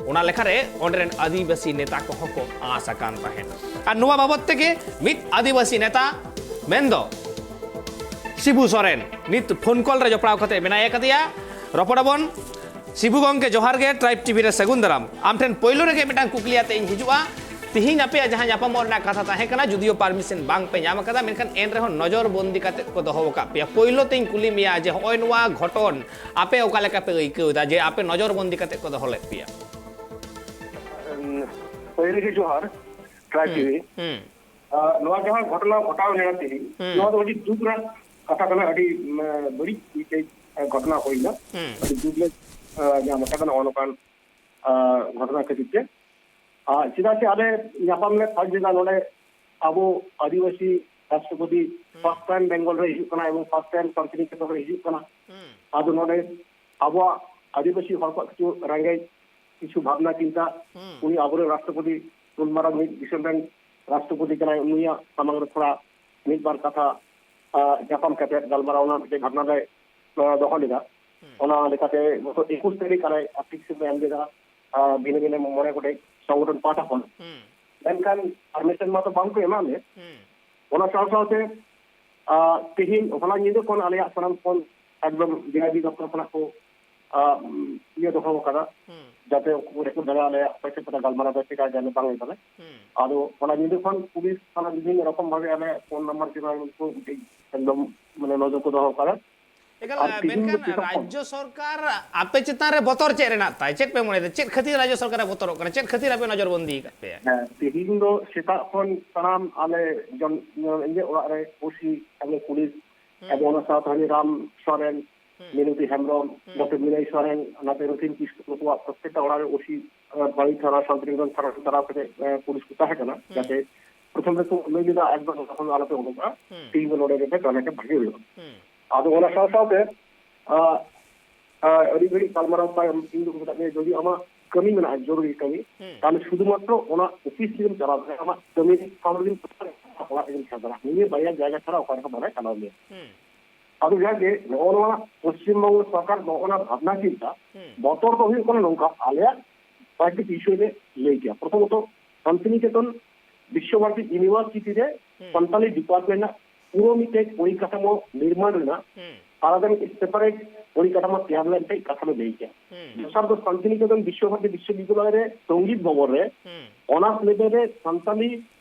ᱚᱱᱟ ᱞᱮᱠᱟᱨᱮ ᱚᱸᱰᱮ ᱨᱮᱱ ᱟᱹᱫᱤᱵᱟᱹᱥᱤ ᱱᱮᱛᱟ ᱠᱚᱦᱚᱸ ᱠᱚ ᱟᱥ ᱟᱠᱟᱱ ᱛᱟᱦᱮᱸᱫ᱾ ᱟᱨ ᱱᱚᱣᱟ ᱵᱟᱵᱚᱫ ᱛᱮᱜᱮ ᱢᱤᱫ ᱟᱹᱫᱤᱵᱟᱹᱥᱤ ᱱᱮᱛᱟ ᱢᱮᱱᱫᱚ ᱥᱤᱵᱩ ᱥᱚᱨᱮᱱ ᱱᱤᱛ ᱯᱷᱳᱱ ᱠᱚᱞ ᱨᱮ ᱡᱚᱯᱲᱟᱣ ᱠᱟᱛᱮ ᱢᱮᱱᱟᱭ ᱟᱠᱟᱫᱮᱭᱟ᱾ ᱨᱚᱯᱚᱲ ᱟᱵᱚᱱ᱾ ᱥᱤᱵᱩ ᱜᱚᱢᱠᱮ, ᱡᱚᱦᱟᱨ ᱜᱮ, ᱴᱨᱟᱭᱤᱵᱽ ᱴᱤᱵᱷᱤ ᱨᱮ ᱥᱟᱹᱜᱩᱱ ᱫᱟᱨᱟᱢ᱾ ᱟᱢ ᱴᱷᱮᱱ ᱯᱳᱭᱞᱳ ᱨᱮᱜᱮ ᱢᱤᱫᱴᱟᱝ ᱠᱩᱠᱞᱤ ᱟᱛᱮ ᱤᱧ ᱦᱤᱡᱩᱜᱼᱟ᱾ ᱛᱤᱦᱤᱧ ᱟᱯᱮᱭᱟᱜ ᱡᱟᱦᱟᱸ ᱧᱟᱯᱟᱢᱚᱜ ᱨᱮᱱᱟᱜ ᱠᱟᱛᱷᱟ ᱛᱟᱦᱮᱸ ᱠᱟᱱᱟ, ᱡᱩᱫᱤᱭᱳ ᱯᱟᱨᱢᱤᱥᱚᱱ ᱵᱟᱝ ᱯᱮ ᱧᱟᱢ ᱟᱠᱟᱫᱟ, ᱢᱮᱱᱠᱷᱟᱱ ᱮᱱ ᱨᱮᱦᱚᱸ ᱱᱚᱡᱚᱨ ᱵᱚᱱᱫᱤ ᱠᱟᱛᱮ ᱠᱚ ᱫᱚᱦᱚ ᱟᱠᱟᱫ ᱯᱮᱭᱟ᱾ ᱯᱳᱭᱞᱳ ᱛᱮᱧ ᱠᱩᱞᱤ ᱢᱮᱭᱟ ᱡᱮ ᱦᱚᱸᱜᱼᱚᱭ ᱱᱚᱣᱟ ᱜᱷᱚᱴᱚᱱ ᱟᱯᱮ ᱚᱠᱟ ᱞᱮᱠᱟ ᱯᱮ ᱟᱹᱭᱠᱟᱹᱣ ᱮᱫᱟ ᱡᱮ ᱟᱯᱮ ᱱᱚᱡᱚᱨ ᱵᱚᱱᱫᱤ ᱠᱟᱛᱮ ᱠᱚ ᱫᱚᱦᱚ ᱞᱮᱫ ᱯᱮᱭᱟ? ᱩᱸ, ᱯᱟᱹᱦᱤᱞ ᱜᱮ ᱡᱚᱦᱟᱨ, ᱴᱨᱟᱭᱤᱵᱽ ᱦᱩᱸ, ᱴᱤᱵᱷᱤ᱾ ᱦᱩᱸ᱾ ᱟᱨ ᱱᱚᱣᱟ ᱡᱟᱦᱟᱸ ᱜᱷᱚᱴᱚᱱᱟ ᱜᱷᱚᱴᱟᱣ ᱞᱮᱱᱟ ᱛᱮᱦᱮᱧ, ᱦᱩᱸ᱾ ᱱᱚᱣᱟ ᱫᱚ ᱟᱹᱰᱤ ᱫᱩᱠ ᱨᱮᱱᱟᱜ ᱠᱟᱛᱷᱟ ᱠᱟᱱᱟ, ᱟᱹᱰᱤ, ᱩᱸ, ᱵᱟᱹᱲᱤᱡ ᱢᱤᱫᱴᱮᱡ ᱜᱷᱚᱴᱚᱱᱟ ᱦᱩᱭᱱᱟ᱾ ᱦᱩᱸ᱾ ᱟᱹᱰᱤ ᱫᱩᱠ ᱞᱮ, ᱟᱸ, ᱧᱟᱢ ᱟᱠᱟᱫᱟ ᱱᱚᱜᱼᱚ ᱱᱚᱝᱠᱟᱱ, ᱟᱸ, ᱜᱷᱚᱴᱚᱱᱟ ᱠᱷᱟᱹᱛᱤᱨ ᱛᱮ᱾ ᱟᱨ ᱪᱮᱫᱟᱜ ᱥᱮ ᱟᱞᱮ ᱧᱟᱯᱟᱢ ᱞᱮ ᱠᱷᱚᱡ ᱞᱮᱫᱟ ᱱᱚᱰᱮ ᱟᱵᱚ ᱟᱹᱫᱤᱵᱟᱹᱥᱤ ᱨᱟᱥᱴᱨᱚᱯᱚᱛᱤ ᱦᱩᱸ᱾ ᱯᱷᱟᱥᱴ ᱴᱟᱭᱤᱢ ᱵᱮᱝᱜᱚᱞ ᱨᱮ ᱦᱤᱡᱩᱜ ᱠᱟᱱᱟ ᱮᱵᱚᱝ ᱯᱷᱟᱥᱴ ᱴᱟᱭᱤᱢ ᱥᱟᱱᱛᱤᱱᱤᱠᱮᱛᱚᱱ ᱨᱮ ᱦᱤᱡᱩᱜ ᱠᱟᱱᱟ᱾ ᱦᱩᱸ᱾ ᱟᱫᱚ ᱱᱚᱰᱮ ᱟᱵᱚᱣᱟᱜ ᱟᱹᱫᱤᱵᱟᱹᱥᱤ ᱦᱚᱲ ᱠᱚᱣᱟᱜ ᱠᱤᱪᱷᱩ ᱨᱮᱸᱜᱮᱡ ᱠᱤᱪᱷᱩ ᱵᱷᱟᱵᱽᱱᱟ ᱪᱤᱱᱛᱟ᱾ ᱦᱩᱸ᱾ ᱩᱱᱤ ᱟᱵᱚᱨᱮᱱ ᱨᱟᱥᱴᱨᱚᱯᱚᱛᱤ, ᱩᱱ ᱢᱟᱨᱟᱝ ᱢᱤᱫ ᱫᱤᱥᱚᱢ ᱨᱮᱱ ᱨᱟᱥᱴᱨᱚᱯᱚᱛᱤ ᱠᱟᱱᱟᱭ, ᱩᱱᱤᱭᱟᱜ ᱥᱟᱢᱟᱝ ᱨᱮ ᱛᱷᱚᱲᱟ ᱢᱤᱫ ᱵᱟᱨ ᱠᱟᱛᱷᱟ, ᱟᱸ, ᱧᱟᱯᱟᱢ ᱠᱟᱛᱮ ᱜᱟᱞᱢᱟᱨᱟᱣ ᱨᱮᱱᱟᱜ ᱢᱤᱫᱴᱮᱱ ᱵᱷᱟᱵᱽᱱᱟ ᱞᱮ, ᱟᱸ, ᱫᱚᱦᱚ ᱞᱮᱫᱟ᱾ ᱦᱩᱸ᱾ ᱚᱱᱟ ᱞᱮᱠᱟᱛᱮ ᱜᱚᱛᱚ ᱮᱠᱩᱥ ᱛᱟᱹᱨᱤᱠᱷ ᱟᱞᱮ application ᱞᱮ ᱮᱢ ᱞᱮᱫᱟ, ᱟᱸ, ᱵᱷᱤᱱᱟᱹ ᱵᱷᱤᱱᱟᱹ ᱢᱚᱬᱮ ᱜᱚᱴᱮᱡ ᱥᱚᱝᱜᱚᱴᱷᱚᱱ ᱯᱟᱦᱴᱟ ᱠᱷᱚᱱ᱾ ᱦᱩᱸ᱾ ᱢᱮᱱᱠᱷᱟᱱ permission ᱢᱟᱛᱚ ᱵᱟᱝ ᱠᱚ ᱮᱢᱟᱜ ᱞᱮ᱾ ᱦᱩᱸ᱾ ᱚᱱᱟ ᱥᱟᱶ ᱥᱟᱶᱛᱮ, ᱟᱸ, ᱛᱮᱦᱮᱧ ᱦᱚᱞᱟ ᱧᱤᱫᱟᱹ ᱠᱷᱚᱱ ᱟᱞᱮᱭᱟᱜ ᱥᱟᱱᱟᱢ ᱠᱷᱚᱱ ᱮᱠᱫᱚᱢ ᱡᱮ ᱟᱭ ᱵᱤ ᱫᱚᱯᱛᱚᱨ ᱠᱷᱚᱱᱟᱜ ᱠᱚ, ᱟᱸ, ᱤᱭᱟᱹ ᱫᱚᱦᱚ ᱟᱠᱟᱫᱟ, ᱦᱩᱸ᱾ ᱡᱟᱛᱮ ᱩᱱᱠᱩ ᱨᱮᱠᱚ ᱫᱟᱲᱮᱭᱟᱜ ᱟᱞᱮᱭᱟᱜ ᱚᱠᱚᱭ ᱥᱟᱛᱮ ᱜᱟᱞᱢᱟᱨᱟᱣ ᱫᱚ ᱪᱮᱠᱟ ᱡᱟᱱᱮ ᱵᱟᱝ ᱦᱩᱭ ᱠᱟᱱᱟ᱾ ᱦᱩᱸ᱾ ᱟᱫᱚ ᱚᱱᱟ ᱧᱤᱫᱟᱹ ᱠᱷᱚᱱ ᱯᱩᱞᱤᱥ ᱛᱷᱟᱱᱟ ᱵᱤᱵᱷᱤᱱᱱᱚ ᱨᱚᱠᱚᱢ ᱵᱷᱟᱵᱮ ᱟᱞᱮ ᱯᱷᱳᱱ ᱱᱟᱢᱵᱟᱨ ᱪᱮᱛᱟᱱ ᱩᱱᱠᱩ ᱢᱤᱫᱴᱤᱡ ᱮᱠᱫᱚᱢ ᱢᱟᱱᱮ ᱱᱚᱡᱚᱨ ᱠᱚ ᱫᱚᱦᱚ ᱟᱠᱟᱫᱟ᱾ ᱮᱠᱟᱞ, ᱟᱨ ᱛᱮᱦᱮᱧ ᱫᱚ ᱢᱮᱱᱠᱷᱟᱱ ᱪᱮᱫᱟᱜ ᱠᱷᱚᱱ ᱨᱟᱡᱽᱡᱚ ᱥᱚᱨᱠᱟᱨ ᱟᱯᱮ ᱪᱮᱛᱟᱱ ᱨᱮ ᱵᱚᱛᱚᱨ ᱪᱮᱫ ᱨᱮᱱᱟᱜ ᱛᱟᱭ? ᱪᱮᱫ ᱯᱮ ᱢᱚᱱᱮᱭᱮᱫᱟ? ᱪᱮᱫ ᱠᱷᱟᱹᱛᱤᱨ ᱨᱟᱡᱽᱡᱚ ᱥᱚᱨᱠᱟᱨᱮ ᱵᱚᱛᱚᱨᱚᱜ ᱠᱟᱱᱟ? ᱪᱮᱫ ᱠᱷᱟᱹᱛᱤᱨ ᱟᱯᱮ ᱱᱚᱡᱚᱨ ᱵᱚᱱᱫᱤ ᱟᱠᱟᱫ ᱯᱮᱭᱟ? ᱦᱮᱸ, ᱛᱮᱦᱮᱧ ᱫᱚ ᱥᱮᱛᱟᱜ ᱠᱷᱚᱱ ᱥᱟᱱᱟᱢ ᱟᱞᱮ ᱡᱚᱱ-, ᱤᱧᱟᱹᱜ ᱚᱲᱟᱜ ᱨᱮ ᱳᱥᱤ, ᱟᱞᱮ ᱯᱩᱞᱤᱥ, ᱦᱩᱸ᱾ ᱮᱵᱚᱝ ᱚᱱᱟ ᱥᱟᱶᱛᱮ ᱦᱟᱹᱱᱤ ᱨᱟᱢ ᱥᱚᱨᱮᱱ, ᱦᱩᱸ᱾ ᱢᱤᱱᱚᱛᱤ ᱦᱮᱢᱵᱨᱚᱢ, ᱦᱩᱸ᱾ ᱰᱚᱠᱴᱚᱨ ᱵᱤᱱᱚᱭ ᱥᱚᱨᱮᱱ, ᱚᱱᱟᱛᱮ ᱨᱩᱛᱷᱤᱱ ᱠᱤᱥᱠᱩ, ᱱᱩᱠᱩᱣᱟᱜ ᱯᱨᱚᱛᱮᱠᱴᱟ ᱚᱲᱟᱜ ᱨᱮ ᱳᱥᱤ, ᱟᱸ, ᱵᱟᱲᱤ ᱛᱷᱟᱱᱟ, ᱥᱟᱱᱛᱤᱱᱤᱠᱮᱛᱚᱱ ᱛᱷᱟᱱᱟ ᱪᱟᱞᱟᱣ ᱠᱟᱛᱮ, ᱟᱸ, ᱯᱩᱞᱤᱥ ᱠᱚ ᱛᱟᱦᱮᱸ ᱠᱟᱱᱟ, ᱦᱩᱸ᱾ ᱡᱟᱛᱮ ᱯᱨᱚᱛᱷᱚᱢ ᱨᱮᱠᱚ ᱞᱟᱹᱭ ᱞᱮᱫᱟ, "ᱮᱠᱫᱚᱢ ᱚᱱᱟ ᱠᱷᱚᱱ ᱫᱚ ᱟᱞᱚᱯᱮ ᱩᱰᱩᱠᱚᱜᱼᱟ, ᱦᱩᱸ᱾ ᱛᱮᱦᱮᱧ ᱫᱚ ᱱᱚᱰᱮ ᱜᱮᱯᱮ ᱛᱟᱦᱮᱱᱟ, ᱵᱷᱟᱜᱮ ᱦᱩᱭᱩᱜᱼᱟ᱾" ᱦᱩᱸ᱾ ᱟᱫᱚ ᱚᱱᱟ ᱥᱟᱶ ᱥᱟᱶᱛᱮ, ᱟᱸ, ᱟᱸ, ᱟᱹᱰᱤ ᱜᱷᱟᱹᱲᱤᱡ ᱜᱟᱞᱢᱟᱨᱟᱣ ᱛᱟᱭᱚᱢ ᱤᱧ ᱫᱚᱠᱚ ᱢᱮᱛᱟᱜ ᱫᱤᱧᱟ, "ᱡᱩᱫᱤ ᱟᱢᱟᱜ ᱠᱟᱹᱢᱤ ᱢᱮᱱᱟᱜᱼᱟ, ᱡᱚᱨᱩᱨᱤ ᱠᱟᱹᱢᱤ, ᱦᱩᱸ᱾ ᱛᱟᱦᱞᱮ ᱥᱩᱫᱷᱩ ᱢᱟᱛᱨᱚ ᱚᱱᱟ ᱚᱯᱷᱤᱥ ᱨᱮᱜᱮᱢ ᱪᱟᱞᱟᱣ ᱫᱟᱲᱮᱭᱟᱜᱼᱟ, ᱟᱢᱟᱜ ᱠᱟᱹᱢᱤ ᱴᱷᱟᱶ ᱨᱮᱜᱮᱢ ᱪᱟᱞᱟᱣ ᱫᱟᱲᱮᱭᱟᱜᱼᱟ, ᱚᱲᱟᱜ ᱨᱮᱜᱮᱢ ᱛᱟᱦᱮᱸ ᱫᱟᱲᱮᱭᱟᱜᱼᱟ, ᱱᱤᱭᱟᱹ ᱵᱟᱨᱭᱟ ᱡᱟᱭᱜᱟ ᱪᱷᱟᱲᱟ ᱚᱠᱟ ᱨᱮᱦᱚᱸ ᱵᱟᱞᱮ ᱪᱟᱞᱟᱣ ᱢᱮᱭᱟ᱾" ᱦᱩᱸ᱾ ᱟᱫᱚ ᱡᱟᱜᱮ ᱱᱚᱜᱼᱚ ᱱᱚᱣᱟ ᱯᱚᱥᱪᱤᱢ ᱵᱚᱝᱜᱚ ᱥᱚᱨᱠᱟᱨ ᱱᱚᱜᱼᱚ ᱱᱟ ᱵᱷᱟᱵᱽᱱᱟ ᱪᱤᱱᱛᱟ, ᱦᱩᱸ᱾ ᱵᱚᱛᱚᱨ ᱫᱚ ᱦᱩᱭᱩᱜ ᱠᱟᱱᱟ ᱱᱚᱝᱠᱟ, ᱟᱞᱮᱭᱟᱜ ᱠᱚᱭᱮᱠᱴᱤ ᱵᱤᱥᱚᱭ ᱞᱮ ᱞᱟᱹᱭ ᱠᱮᱭᱟ᱾ ᱯᱨᱚᱛᱷᱚᱢᱚᱛᱚ, ᱥᱟᱱᱛᱤᱱᱤᱠᱮᱛᱚᱱ ᱵᱤᱥᱥᱚ ᱵᱷᱟᱨᱚᱛᱤ ᱤᱭᱩᱱᱤᱵᱷᱟᱨᱥᱤᱴᱤ ᱨᱮ ᱦᱩᱸ᱾ ᱥᱟᱱᱛᱟᱞᱤ ᱰᱤᱯᱟᱨᱴᱢᱮᱱᱴ ᱨᱮᱱᱟᱜ ᱯᱩᱨᱟᱹ ᱢᱤᱫᱴᱮᱡ ᱯᱚᱨᱤᱠᱟᱴᱷᱟᱢᱳ ᱱᱤᱨᱢᱟᱬ ᱨᱮᱱᱟᱜ ᱦᱩᱸ᱾ ᱟᱞᱟᱫᱟ ᱢᱤᱫᱴᱮᱡ ᱥᱮᱯᱟᱨᱮᱴ ᱯᱚᱨᱤᱠᱟᱴᱷᱟᱢᱳ ᱛᱮᱭᱟᱨ ᱨᱮᱱᱟᱜ ᱢᱤᱫᱴᱮᱡ ᱠᱟᱛᱷᱟ ᱞᱮ ᱞᱟᱹᱭ ᱠᱮᱭᱟ᱾ ᱦᱩᱸ᱾ ᱫᱚᱥᱟᱨ ᱫᱚ ᱥᱟᱱᱛᱤᱱᱤᱠᱮᱛᱚᱱ ᱵᱤᱥᱥᱚ ᱵᱷᱟᱨᱚᱛᱤ ᱵᱤᱥᱥᱚᱵᱤᱫᱽᱫᱟᱞᱚᱭ ᱨᱮ ᱥᱚᱝᱜᱤᱛ ᱵᱷᱚᱵᱚᱱ ᱨᱮ ᱦᱩᱸ᱾ ᱚᱱᱟᱨᱥ ᱞᱮᱵᱮᱞ ᱨᱮ ᱥᱟᱱᱛᱟᱞᱤ,